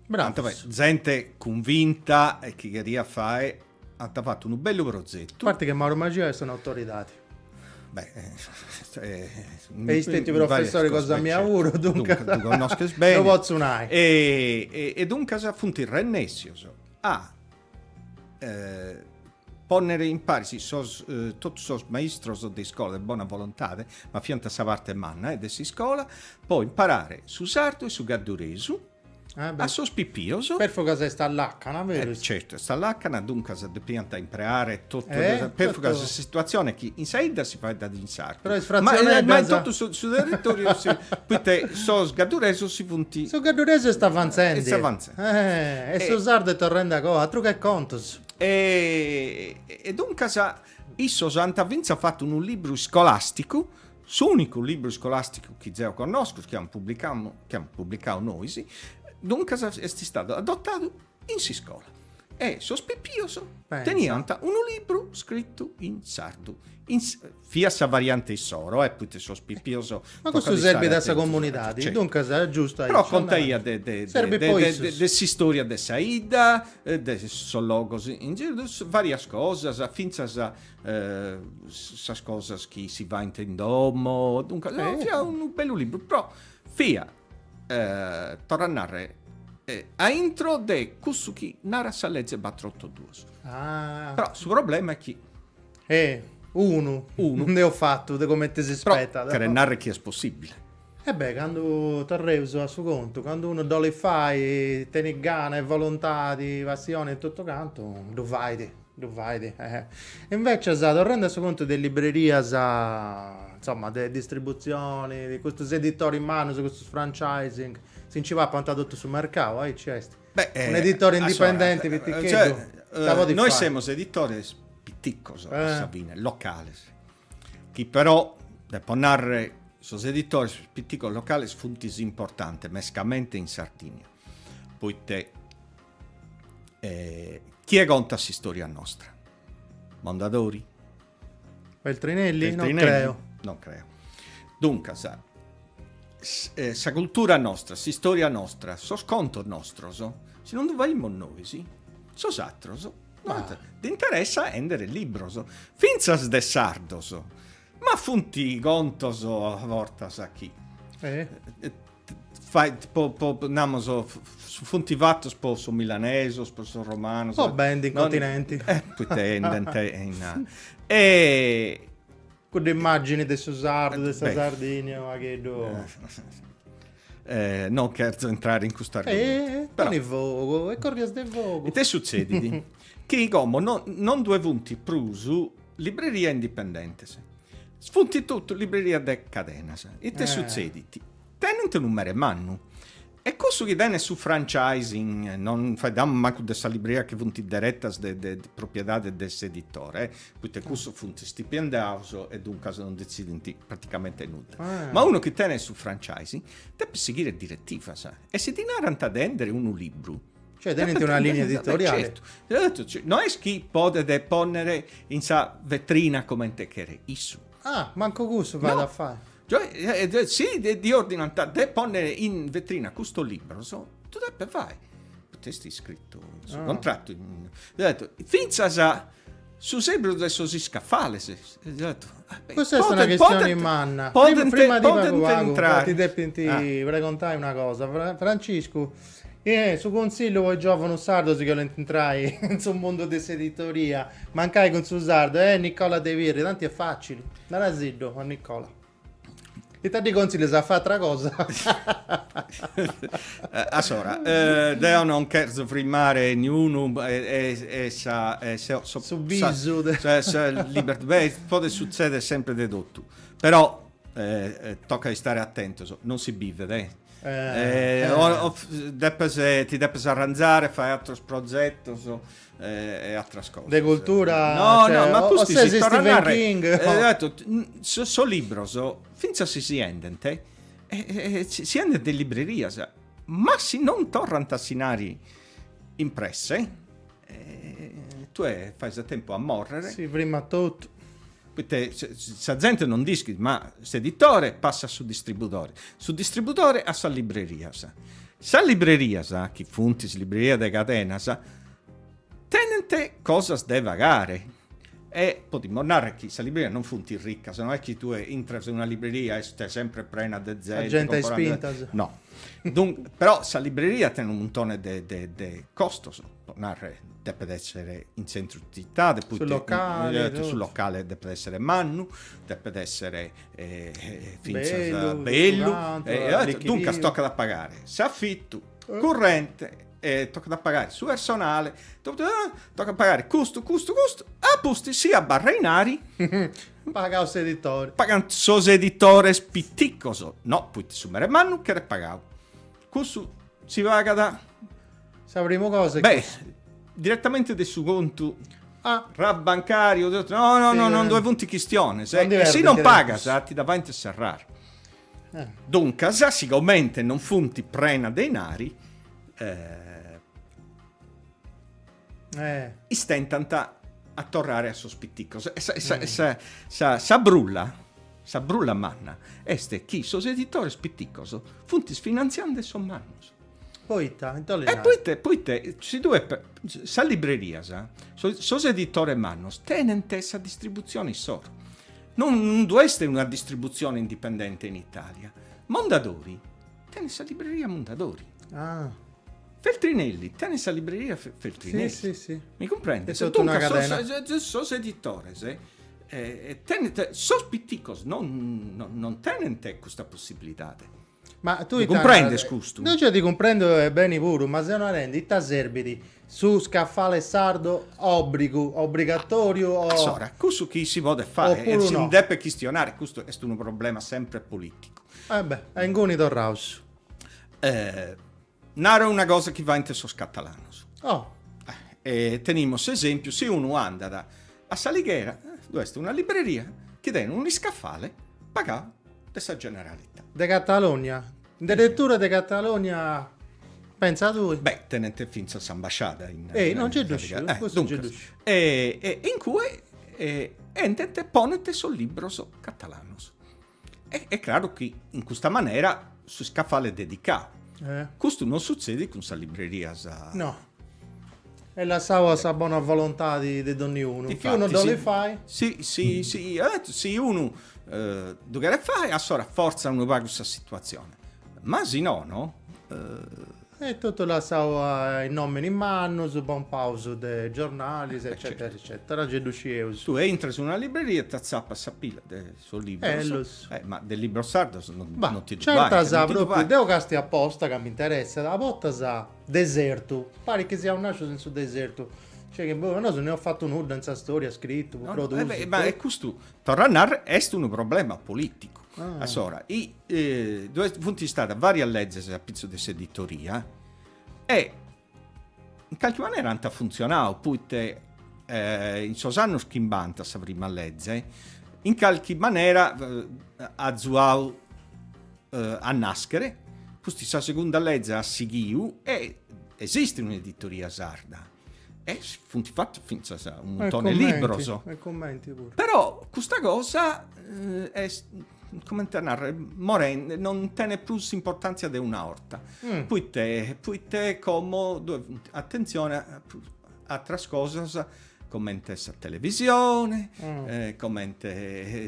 Bravos. Zente cunvinta e chi cheriat fai, ant fatu unu bellu prozetu. A parti che Mauro Magia est un'autoridadi. Beh, eh, est stetiu professori cosa mia puru, duncas ddu connosches bene. Ddu potzu nai. E, e, e duncas funt rennessios a eh, ponnere in paris sos, eh, totus sos maistros de iscola de bona volontade, ma fiant sa parte manna eh, de s'iscola, po imparare su sardu e su gadduresu Ah, beh. a sos pipios. Perfugas est a làcana, berus? Eh, certu, est a làcana, duncas depiant impreare totu Eh, Perfugas totu. sa situatzione chi in sa 'idda si faeddat in sardu. Però is ma, fratzioneddas... ma in totu su, su territoriu si, poite sos gadduresos si funt... Su gadduresu est avantzendi. Est avantzendi. Eh, e su sardu est torrendi a coa, atru che contus. E, e duncas issos ant fintzas fatu unu libru iscolàsticu S'unicu libru iscolasticu chi zeo connosco, chi amus publicau, chi amus publicau nois, duncas est istadu adotadu in s'iscola e sos pipios teniant unu libru scritu in sardu. In, fiat sa variante issoro, eh, poite sos pipios... Ma custu serbit a sa comunidadi, certo. duncas est giustu aici. Però contaiat de, de, de, de, de, de s'istoria de sa 'idda, de sos logos in giru, varias cosas, fintzas sas cosas chi si faint in domo, duncas eh. fiat unu bellu libru, però fiat, eh, torro a narrer, eh, a intro de cussu chi narat sa leze batr'oto duos. Ah. Però su problema est chi... Eh, unu, unu. nd'eus fatu de comente si spetat. Cheret narrer chi est possibile. E beh, candu torreus a su contu, candu unu dd'olit fai, tenit gana e volontadi, passioni e totu cantu, ddu fait, ddu fait. Invecias, torrendi a su contu de is librerias, insoma, de distributzioni, de custus editoris mannus, custus franchising, si nci papant totu su mercau, aici est. Beh, Un'editore indipendenti piticheddu, ita podit fai? Nois semus editores piticos, a sa fine, locales, chi però, depo narrer, sos editores piticos locales funt importantes, mescamente in Sardigna, poite chie contat s'istoria nostra? Mondadori? Feltrinelli? Non creo. Non creo. Duncas, Sa cultura nostra, s'istoria nostra, sos contos nostros, si non ddu faimus nois, sos atros no dd'interessat a 'endere libros, fintzas de sardos, ma funt contos a bortas chi fait po po namus funt fatos po sos milanesos, po sos romanos. Po bendi in continenti. Poita 'endent in e Cudda immagini de su sardu, de sa Sardigna, unu pagheddu. Non cherzo intrare in custu argumentu. Poni fogu, e corrias de fogu. Ite sutzedit? Chi como no non ddue funt prus librerias indipendentes. Funt totu librerias de cadenas. Ite sutzedit? Tenent unu mere mannu E cussu chi tenet su franchising, non faeddamus mancu de sa libreria chi funt deretas de de propriedade de s'editore, poita cussos funt stipendiados e duncas non detzidint praticamente nudda. Ma unu chi tenet su franchising depet sighire diretivas e si ddi narant de 'endere unu libru, Cioè tenint una linea editoriale. Certu, no est chi podet ponnere in sa vetrina comente cheret issu. Ah, mancu cussu fait a fai. Cioè, si ddi ordinant de ponnere in vetrina custos libros, ddu depet fai, poita est iscritu in su contrattu. Fintzas su seberu de sos iscafales. Custa est una chistioni manna. Prima di pagu pagu ti depint pregontai una cosa. Franciscu, su consillu po is giòvunus sardos chi 'olint intrai in su mundu de s'editoria, mancai cun su sardu, est Nicola De Pirri, tanti est facili. Narasiddu a Nicola. Ita ddi consillas a fai atra cosa? Assora, deo non cherzo frimmare niunu e sa Su bisu de sa libertà, beh, podet sutzedere sempre de totu, però tocat a istare atentos, non si bivet eh. Depes, ti depes arranzare, fai ateros progetos e atras cosas. De cultura, no, cioè, no, ma pustis si torra a narrer, King. Eh, sos libros, fintzas si si 'endent, eh, eh, si 'endent in librerias, ma si non torrant a s'inari in presse, eh, tue fais a tempu a morrere. Si frimmat totu. Poita sa zente non dd'ischit, ma s'editore passat a su distribudore, su distribudore a sas librerias. Sas librerias, chi funt is librerias de cadenas, tenent cosas de pagare e podimus narrer chi sas librerias non funt riccas, no est chi tue intras in una libreria e est sempre prena de zente. La gente a ispintas. No. Dunque, però sa libreria tenet unu muntone de de de costos, po narrer depet essere in tzentru tzitade, su locale, su locale depet essere mannu, depet essere fintzas bellu, duncas tocat a pagare s'afitu, currente, e tocat a pagare su personale, tocat a pagare custu, custu, custu, a pustis si abarrat inari, Pagau s'editore. Pagant sos editores piticos, no, poita su mere mannu cheret pagau. Cussu si pagat Sa primu cosa est Beh, direttamente de su contu ah. bancariu, no, no, no, non ddoe funt chistiones, eh. E si non pagas ti dda faint serrare. Eh. Duncas, sigomente non funt prena de inari, eh, eh. istentant a torrare a sos piticos. E sa, sa, mm. sa, sa, sa brulla, sa brulla manna, est chi sos editores piticos funt isfinantziande sos mannos. Poita? E poite, poite si tue sas librerias, sos editores mannos tenent sa distributzione issoro. Non ddu est una distributzione indipendente in Italia. Mondadori tenet sa libreria Mondadori. Ah. Feltrinelli tenet sa libreria Feltrinelli. Sì, sì, sì. Mi cumprendes? Est totu una cadena. Sos editores tenent, sos piticos non non tenent custa possibilidade. Ma tu Mi cumprendes custu? No, cioè ti cumprendo e beni puru, ma seu narendi ita serbit su scaffale sardo obbrigu, obbrigatoriu o. Assora, cussu chi si podet fai e si nd'depet chistionare, custu est unu problema sempre politicu. Eh beh, a inguni torraus. Naro una cosa chi faint sos catalanos. Oh. E tenimus s'esempiu, si unu andat a S'Alighera, ddu est una libreria chi tenet unu iscafale pagau de sa Generalitat. De Catalogna? Addirittura de Catalogna, pensa tui. Beh, tenent fintzas s'ambasciada in Eh, no, nce ddu sciu, custu nce ddu sciu. E in cue 'endent, ponent sos libros catalanos. E est craru chi in custa manera su scafale est dedicau. Eh. Custu non sutzedit cun sas librerias. No. Est lassau a sa bona volontadi de donniunu. Chi unu dd'olit fai. Si, si, si, eh, si unu eh, ddu cheret fai, assora fortzat unu pagu sa situatzione. Ma si no, no? Eh, Est totu lassau a is nominis mannus, pompaus de giornalis, eccetera, eccetera, gei ddu scieus. Tue intras in una libreria e t'atzapas sa pila de sos libros. Ellus. Eh, ma de libros sardos non, Bah, non ti ddu certas faint, non ti ddu propriu, deu castiu a posta ca m'interessat, a bortas desertu, parit chi siaus nascius in su desertu, cioè chi boh, nosu no eus fatu nudda in sa storia, scritu, No, produsiu. eh beh, ma e custu, torro a narrer, est unu problema politicu. Ah. Assora, i Ddoe funt istadas vàrias lezes a pitzu de s'editoria e in calchi manera ant funtzionadu, poite in sos annos chimbanta sa prima leze in calchi manera at azuadu a nàschere, pustis sa segunda leze at sighiu e esistit un'editoria sarda e funt fatos fintzas unu muntone 'e libros. E commenti puru. Però custa cosa est comente a narrer, morende, non tenet prus s'importàntzia de una 'orta. Mm. Poite, poite como ddoe funt, atentzione a atras cosas comente sa televisione, mm. eh, comente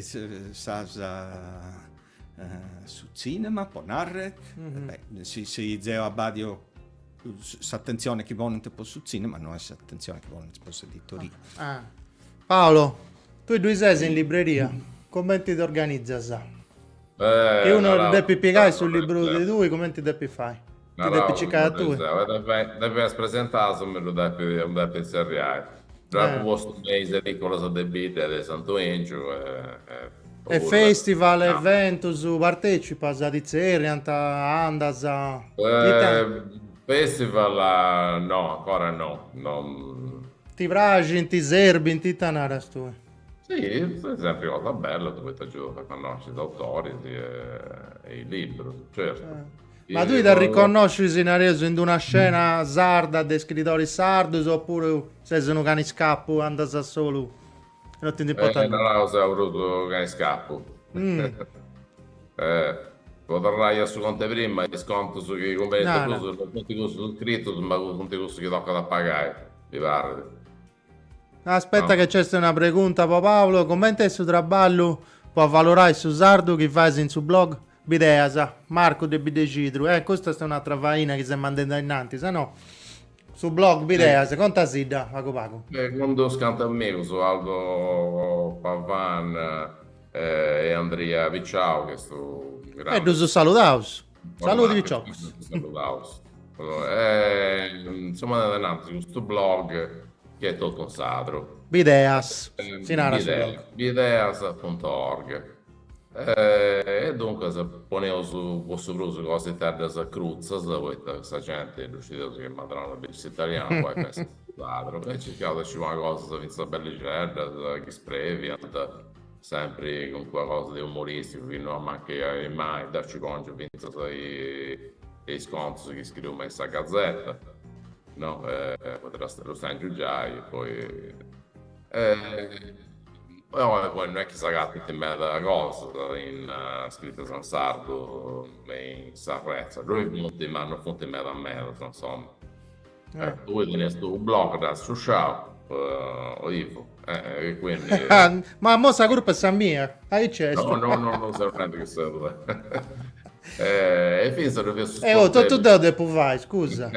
sas eh, su tzìnema, po narrer, mm -hmm. beh, si, si zeo abbàdio s'atentzione chi ponent po su tzìnema no est s'atentzione chi ponent po s'editoria. Ah. ah. Paolo, tui ddui ses in libreria, comenti t'organizas? Eh, Chi unu depit pigai su libru de tui, comenti depit fai? Ti depit circai a tui? Depit presentai, mi ddu depit, mi depit tzerriai. Dd'apu postu me is edicolas de bidda de Santu 'Engiu e E festival, eventus, partecipas, ti tzerriant, andas? Ita? Festival no, ancora no, non. Ti praxint, ti serbint, ita naras tui? Sì, est sempri cosa bella, poita agiudat a connosci is autoris e is librus, certu. Ma tui t'arriconnoscis, nareus, in d'una scena sarda de scridoris sardus opuru ses unu cani scapu, andas a solu e no ti ndi importat nudda? Naraus seu prus cani scapu. Po torrai a su contu 'e prima, is contus chi cumbenint prus non funt cussus scritus ma funt cussus chi tocat a pagai, mi parrit. Aspetta che nc'est una pregunta po Paolo, comente est su traballu po avalorai su sardu chi fais in su blog Bideas, Marcu de Biddexidru, eh custa est un'atra faina chi ses mandendi ainnantis, no? Su blog Bideas, contasidda pagu pagu. Cun dus cantu amigus, Aldo Pavan e Andria Picciau, chi est unu grandi. E ddus saludaus. Saludi piciocus. Saludaus. Seus mandendi ainnantis custu blog chi est totu in sadru. Bideas, si narat su blog. Bideas punto org. E duncas poneus po su prus cositeddas crutzas, poita sa genti ddu scideus chi est madrana a biri s'italianu, poi pensat su sadru, e circaus de nci ponni cosas fintzas bellixeddas chi spreviant, sempri calincuna cosa de umoristicu chi no ammancat mai, deu nci pòngiu fintzas is contus chi scriu me in sa gazeta, no, poita ddus tèngiu giai e poi Oi poi no est chi s'agatant meda cosas in scritas in sardu me in sa retza, ddoi funt ma no funt meda medas insoma. Tui tenis unu blog, dd'as sciusciau, o Ivo, e quindi... Ma mo sa curpa est sa mia, aici est. No, no, no, no seu nendi chi seu tui. E fintzas ddu fiat su E oh, totu deu depu fai, scusa.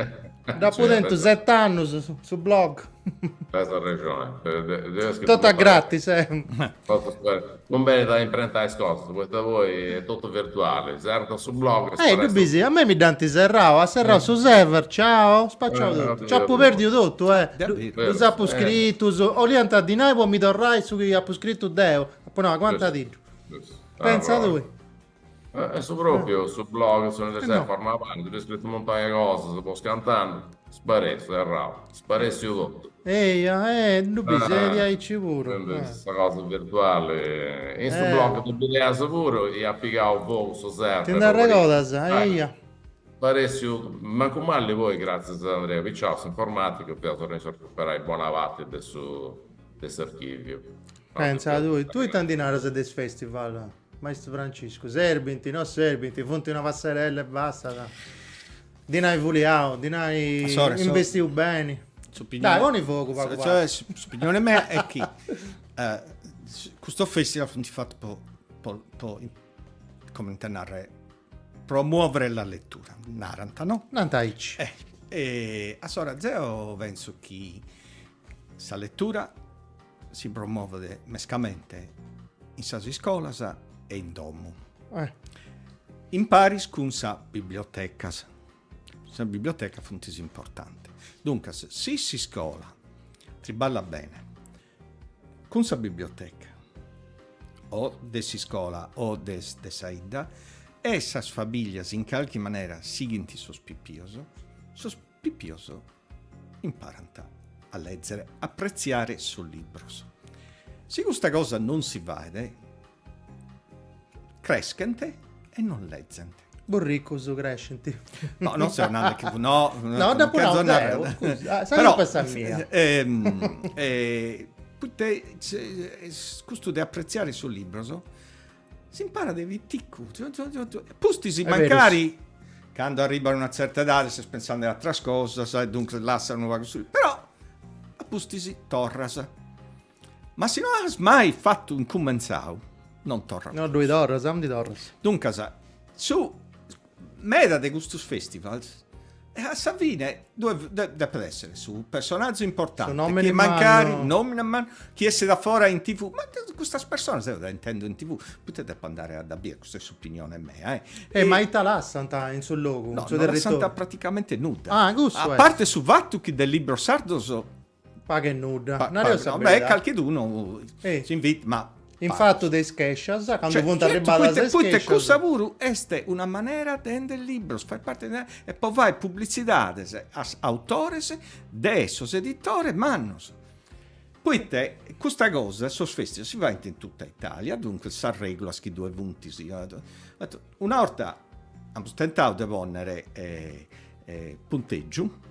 Dd'apu tentu set'annus su blog. Tenis arrexoni. Totu a gratis, eh. Cumbenit a imprentai is cosas, poita poi est totu virtuali, serras su blog e Eh, ddu bisi, a mei mi dd'ant serrau, at serrau su server, ciao, spaciau totu. Nc'apu perdiu totu, eh. Ddus apu scritus, 'oliant dinai po mi torrai su chi apu scritu deu, apu nau, aguantadiddu. Pentza tui. Est su pròpiu, su blog, s'universidadi format parti, dd'eus scritu unu muntoni 'e cosas po cant'annus, sparèssiu, serrau, sparèssiu totu. Eia, eh, ddu bis, est diaici puru. Sa cosa virtuali. In su blog de Bideas puru iat pigau fogu su server. Ti nd'arregodas, eia. Sparèssiu, mancu mali poi gràtzias a Andrea Picciau, s'informaticu, fiaus arrennescius a recuperai bona parti de su de s'archìviu. Pentza tui, tui ita ndi naras de is festival? Maistu Franciscu, serbint, no serbint, funt una passerella e bastat. Dinai fuliau, dinai investiu beni. Dai, poni fogu pagu pagu. S'opinione mea est chi custos festival funt fatos po po po comente narrer promuovere la lettura, narant, no? Nant aici. Eh, e assora zeo penso chi sa lettura si promovet mescamente in sas iscolas e in domo. Eh. In paris cun sas bibliotecas. Sas bibliotecas funt s'importante. Duncas, si s'iscola triballat bene cun sa biblioteca o de s'iscola o de de sa 'idda e sas familias in calchi manera sighint sos pipios, sos pipios imparant a lezere, apretziare sos libros. Si custa cosa non si faet, creschent e non lezent. Burricus crescint. No, non seo nande chi no, no, dd'apu nau deu, scusa, sa Però, culpa est sa mia. Eh, poite custu de apretziare sos libros s'imparat de piticu, pustis mancari cando arribat a una tzerta edade ses pensende a atras cosas e duncas lassas unu pagu su però a pustis torras. Ma si no as mai fatu incumentzau non torras. No ddoi torras, aundi torras? Duncas su meda de custos festivals e a sa fine ddue depet essere su personazu importante chi mancari nomine mannu chi essit a fora in TV ma custas personas deo dda intendo in TV poite depo andare a dda bier custa est s'opinione mea eh. E ma ita lassant in su logu, in su territoriu? No lassant praticamente nudda. Ah cussu est. A parte su fatu chi de libros sardos Pagu e nudda. Nareus sa beridadi. Beh, calchidunu s'invitat, ma In fatu de is chèscias, candu funt arribbadas is chèscias. Poite cussa puru est una manera de 'ender libros, fait parte de, e po fai publitzidades a autores de sos editores mannos. Poite custa cosa, sos festival si faint in totta Italia, duncas sas regulas chi ddue funt si una 'orta amus tentau de ponnere punteggiu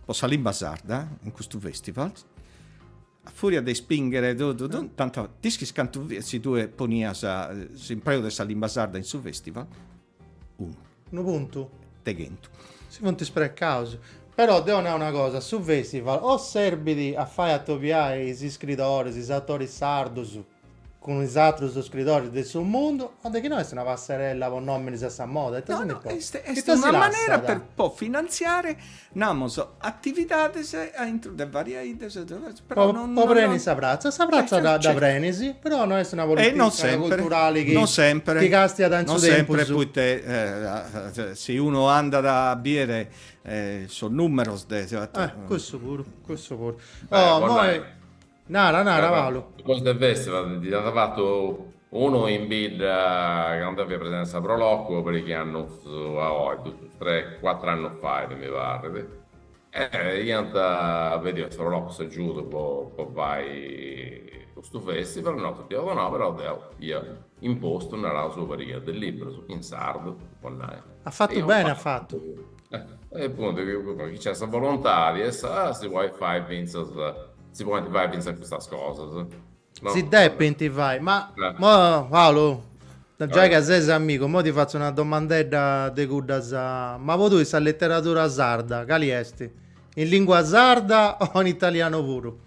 Po sa limba sarda, in custu festival, a furia de ispinghere totu, tantu t'ischis cantu fiat si tue ponias s'impreu de sa limba sarda in su festival? Unu. Unu puntu? De chentu. Si funt sprecaus. Però deu nau una cosa, su festival o serbit a fai atobiai is iscridoris, is autoris sardus, cun is atrus scridoris de su mundu, o de chi no est una passerella po nominis a sa moda, ita si ndi No, no, est, est una manera per po finantziare, namos, atividades a intro de varias 'iddas, però non Po preni sa pratza, sa pratza dda dda prenis, però no est una politica culturali chi non sempre, chi castiat in su tempus. Non sempre, poite si unu andat a biere sos numeros de Eh, cussu puru, cussu puru. Oh, moi Nara, nara Paulu. Cosa de festival, ndi dd'ant fatu unu in bidda candu fia presidenti de sa Pro Loco pariga annus a oi, dus, tres, cuatru annus fait mi parrit, e iant pediu a sa Pro Loco s'agiudu po po fai custu festival, nosu dd'iaus donau, però deu ia impostu, naraus, una pariga de librus in sardu, po nai. At fatu beni, at fatu. E appuntu, chi nc'est sa volontadi e sa si podit fai fintzas Si podint fai fintzas custas cosas. No? Si depint fai, ma eh. mo Paolo, giai ca ses amigu, mo ti fatzu una domandedda de cuddas, ma po tui sa letteratura sarda cali est? In lingua sarda o in italianu puru?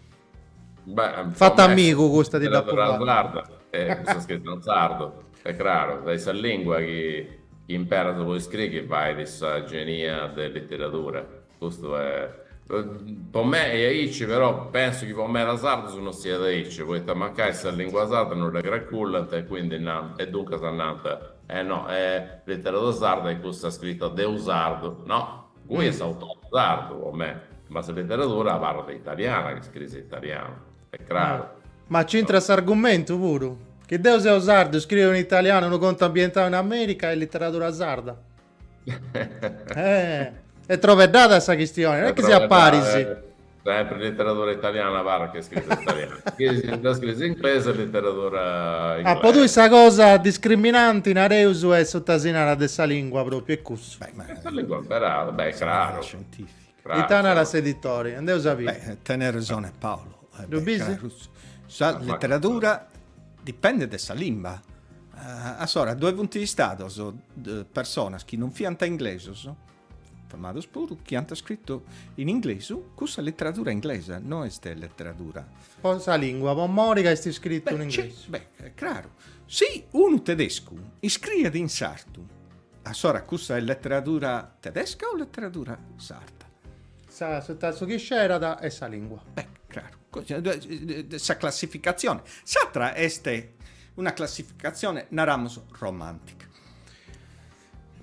Beh, Fatta amigu custa ti dd'apu fata. sarda est cussa scrita in sardu, est craru, est sa lingua chi imperas po iscriri chi fait sa genia de literadura. Custu est po mei est aici, però pensu chi po meda sardus no siat aici, poita mancai sa lingua sarda no dda cracullant e quindi nant, e duncas nant, eh no, eh literadura sarda est cussa scrita de unu sardu, no, cui est s'autori sardu po mei, ma sa literadura abarrat italiana chi scriis in italianu, est craru. Ma c'intrat s'argumentu puru, chi deu seu sardu, scriu in italianu unu contu ambientau in America est literadura sarda. Eh, est trobeddada sa chistione, non est chi siat paris. Sempre literadura italiana abarrat chi scriis in italianu. Chi dda scriis in inglesu est literadura inglesa. Ah, po tui sa cosa discriminanti, nareus, est su ta si narat de sa lingua propriu, est cussu. Beh, ma sa lingua imperada, beh, craru. Scientifica. Ita narat s'editori, andeus a biri. Beh, tenet resone Paolo. Ddu bisi? Sa literadura dipendet de sa limba. Assora, ddoe funt istados personas chi non fiant inglesos, famados puru, chi ant scritu in inglesu cussa literadura inglesa, no est literadura. Po sa lingua, po mori ca est scritu in inglesu. Beh, est craru. Si unu tedescu iscriet in sardu, assora cussa est literadura tedesca o literadura sarda? Sa, su chi scerat est sa lingua. Beh, craru. Sa classificatzione. S'atra est una classificatzione, naramus, romantica.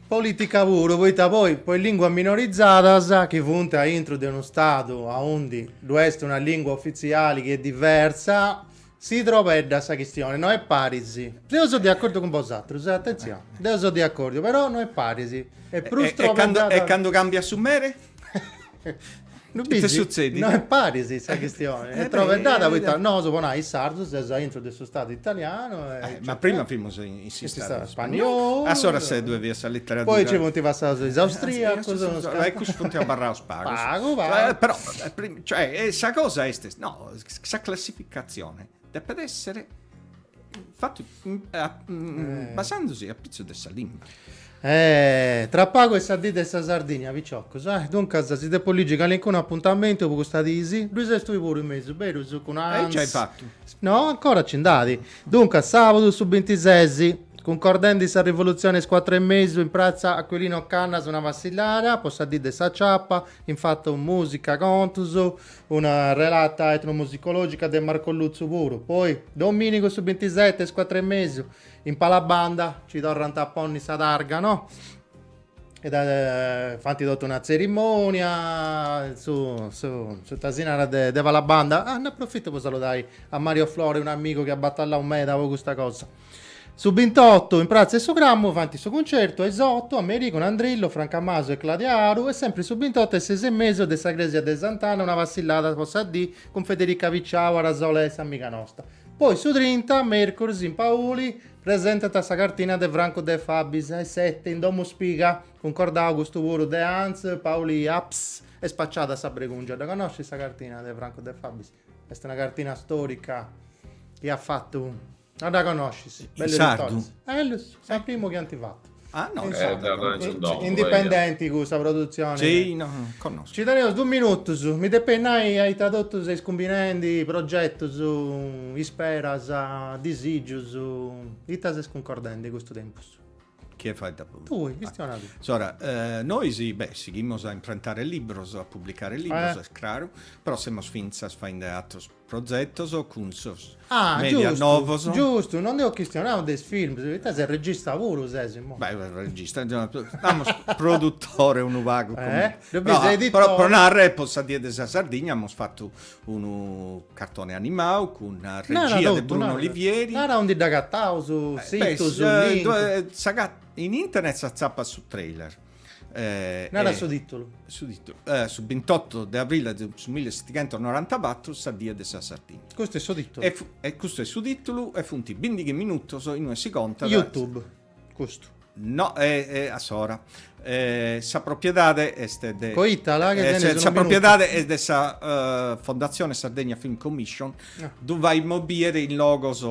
Politica puru, poita poi po is linguas minorizadas chi funt a intru de unu stadu aundi ddu est una lingua ufitziali chi est diversa, si trobeddat sa chistioni, no est paris. Deu seu de acordiu cun bosatrus, atentzioni, deu seu de acordiu, però no est paris, est prus trobeddada. E candu cambiat su mere? Ite sutzedit? No est paris sa chistione, est trobeddada poita nosu po nai is sardus seus aintru de su stadu italianu e Ma prima fimus in s'istadu spagnolu. Assora se ddue fiat sa literadura. Poi ci funt passaus is austriacus. E cussus funt abarraus pagus. Pagu pagu. Però, cioè, sa cosa est, no, sa classificatzione depet essere Fatu basandosi a pitzu de sa limba. Eh, tra pagu est sa dì de sa Sardigna, piciocus, eh. Duncas si depu ligi calincunu apuntamentu po custa disi, ddui ses tui puru in mesu, berus, cun Hans. E giai fatu. No, ancora ci nd'at. Duncas, sabudu su bintises, cuncordendi sa rivolutzioni a is cuatru e mesu in pratza Aquilino Cannas una passillada po sa dì de s'aciapa, in fatu musica, contus, Una relata etnomusicologica de Marco Lutzu puru. Poi, dominigu su bintiseti a is cuatru e mesu, in Palabanda, ci torrant a ponni sa targa, no? E da faint totu una tzerimonia, su su su ita si narat de de Palabanda. Ah, nd'aprofitu po saludai a Mario Flore, un'amigu chi at batallau meda po custa cosa. Su bintotu in pratza 'e su Cramu faint su cuncertu a is otu a merì cun Andrillo, Franca Masu e Claudia Aru e sempri su bintotu a is ses e mesu de sa cresia de Sant'Anna una passillada po sa dì cun Federica Picciau, Arasolè s'amiga nosta. Poi su trinta, mercuris, in Pauli presentant sa cartina de Francu De Fabis a is seti in Domu Spiga, cuncordau custu puru de Ans Pauli Aps e Spaciada sa Bregungia. Dda connoscis sa cartina de Francu De Fabis? Est una cartina storica chi at fatu Non dda connoscis? In sardu? Ellus, sa primu chi ant fatu. Ah, no, in sardu. Indipendenti custa produtzioni. Sì, no, connosco. Ci teneus dus minutus, mi depeis nai a ita totu seis cumbinendi, progetus, isperas, disigius, ita seis cuncordendi custu tempus? Chie fait a Tui, chistiona tui. Allora, nois, beh, sighimus a imprentare libros, a pubblicare libros, est craru, però semus fintzas faende ateros progetos cun sos ah, media giustu, novos. Giustu, non nd'eus chistionau de is films, poita ses regista puru ses imoi. Beh, regista, namus produttore unu pagu. Eh, no, però pro narrer po sa die de sa Sardigna amus fatu unu cartone animau cun regia de Bruno Olivieri. Nara aundi dd'agataus, su situ, su link. In internet s'atzapat su trailer. Nara su titulu. Su titulu, su bintotto de abrile de su millesetighentosnorantabatru, sa die de sa Sardigna. Custu est su titulu. E custu est su titulu e funt bindighi minutos inue si contat. YouTube, custu. No, e a s'ora. Sa propriedade est de. Coita, là, che tenis unu Sa propriedade est de sa Fondazione Sardegna Film Commission, ddu faimos bìere in logos.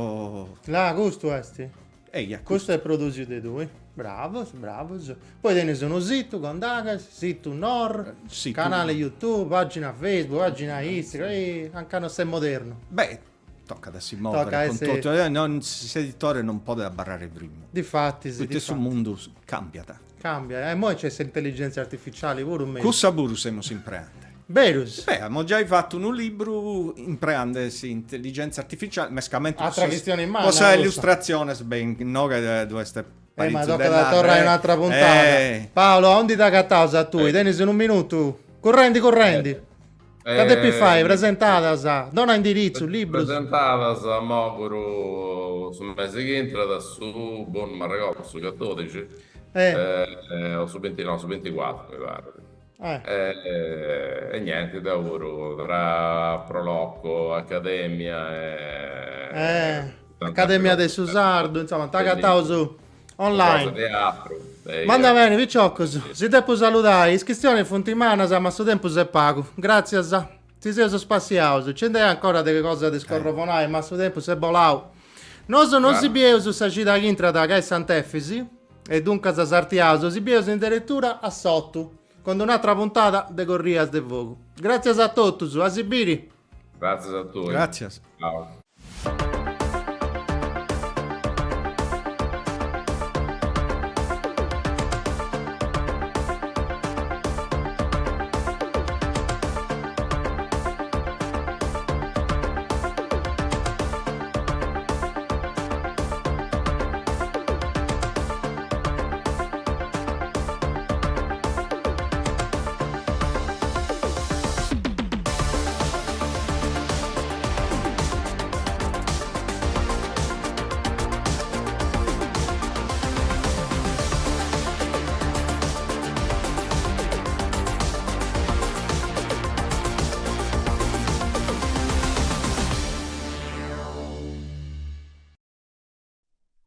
Là, custu est. Eia, custu. Custu est produsiu de tui. Bravos, bravos. Poi tenis unu situ, Condaghes, situ Nor, situ. canale YouTube, pagina Facebook, pagina Instagram, ehi, anca no ses modernu. Beh, tocat a si mòvere cun totu, non, s'editore non podet abarrare frimu. Difatis, Poita su mundu càmbiat. Càmbiat, e immoi nc'est s'intelligèntzia artificiali puru in mesu. Cussa puru semus impreande. Berus. Beh, amus giai fatu unu libru impreande s'intelligèntzia artificiali, mescamente Atra chistioni manna po sas custa. illustratziones, beh, inoghe ddu est Eh, ma paritzu de tocat a torrai narrer. un'atra puntada. Eh. Paolo, aundi t'agataus a tui? Tenis unu minutu? Currendi, currendi. Ita depis fai? Presentadas, dona indiritzu, librus. Presentadas a Mòguru su mesi chi intrat, su, boh, non m'arregordu, su catodixi o su binti, no, su binticuatru mi parit. E niente, deu puru tra Pro Loco, Academia e. Academia de su Sardu, insoma, t'agataus online. Teatru. Manda beni, piciocus, si depu saludai, is chistionis funt mannas ma su tempus est pagu. Gratzias, si seus spassiaus, nci nd'est ancora de cosa de scorrovonai ma su tempus est bolau. Nosu non si bieus sa cida chi intrat ca est Sant'Efisi e duncas sartiaus, si bieus in deretura a s'otu cun d'un'atra puntada de Corrias de Fogu. Gràtzias a totus, a si biri! Gràtzias a tui. Gràtzias. Ciao.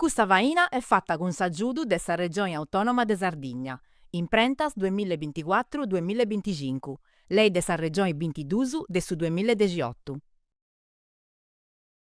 Custa faina est fata cun s'agiudu de sa Regioni Autònoma de Sardigna, Imprentas duemilla e binticuatru duemilla e binticincu, Lei de sa Regioni bintiduus de su duemilla e dexiotu.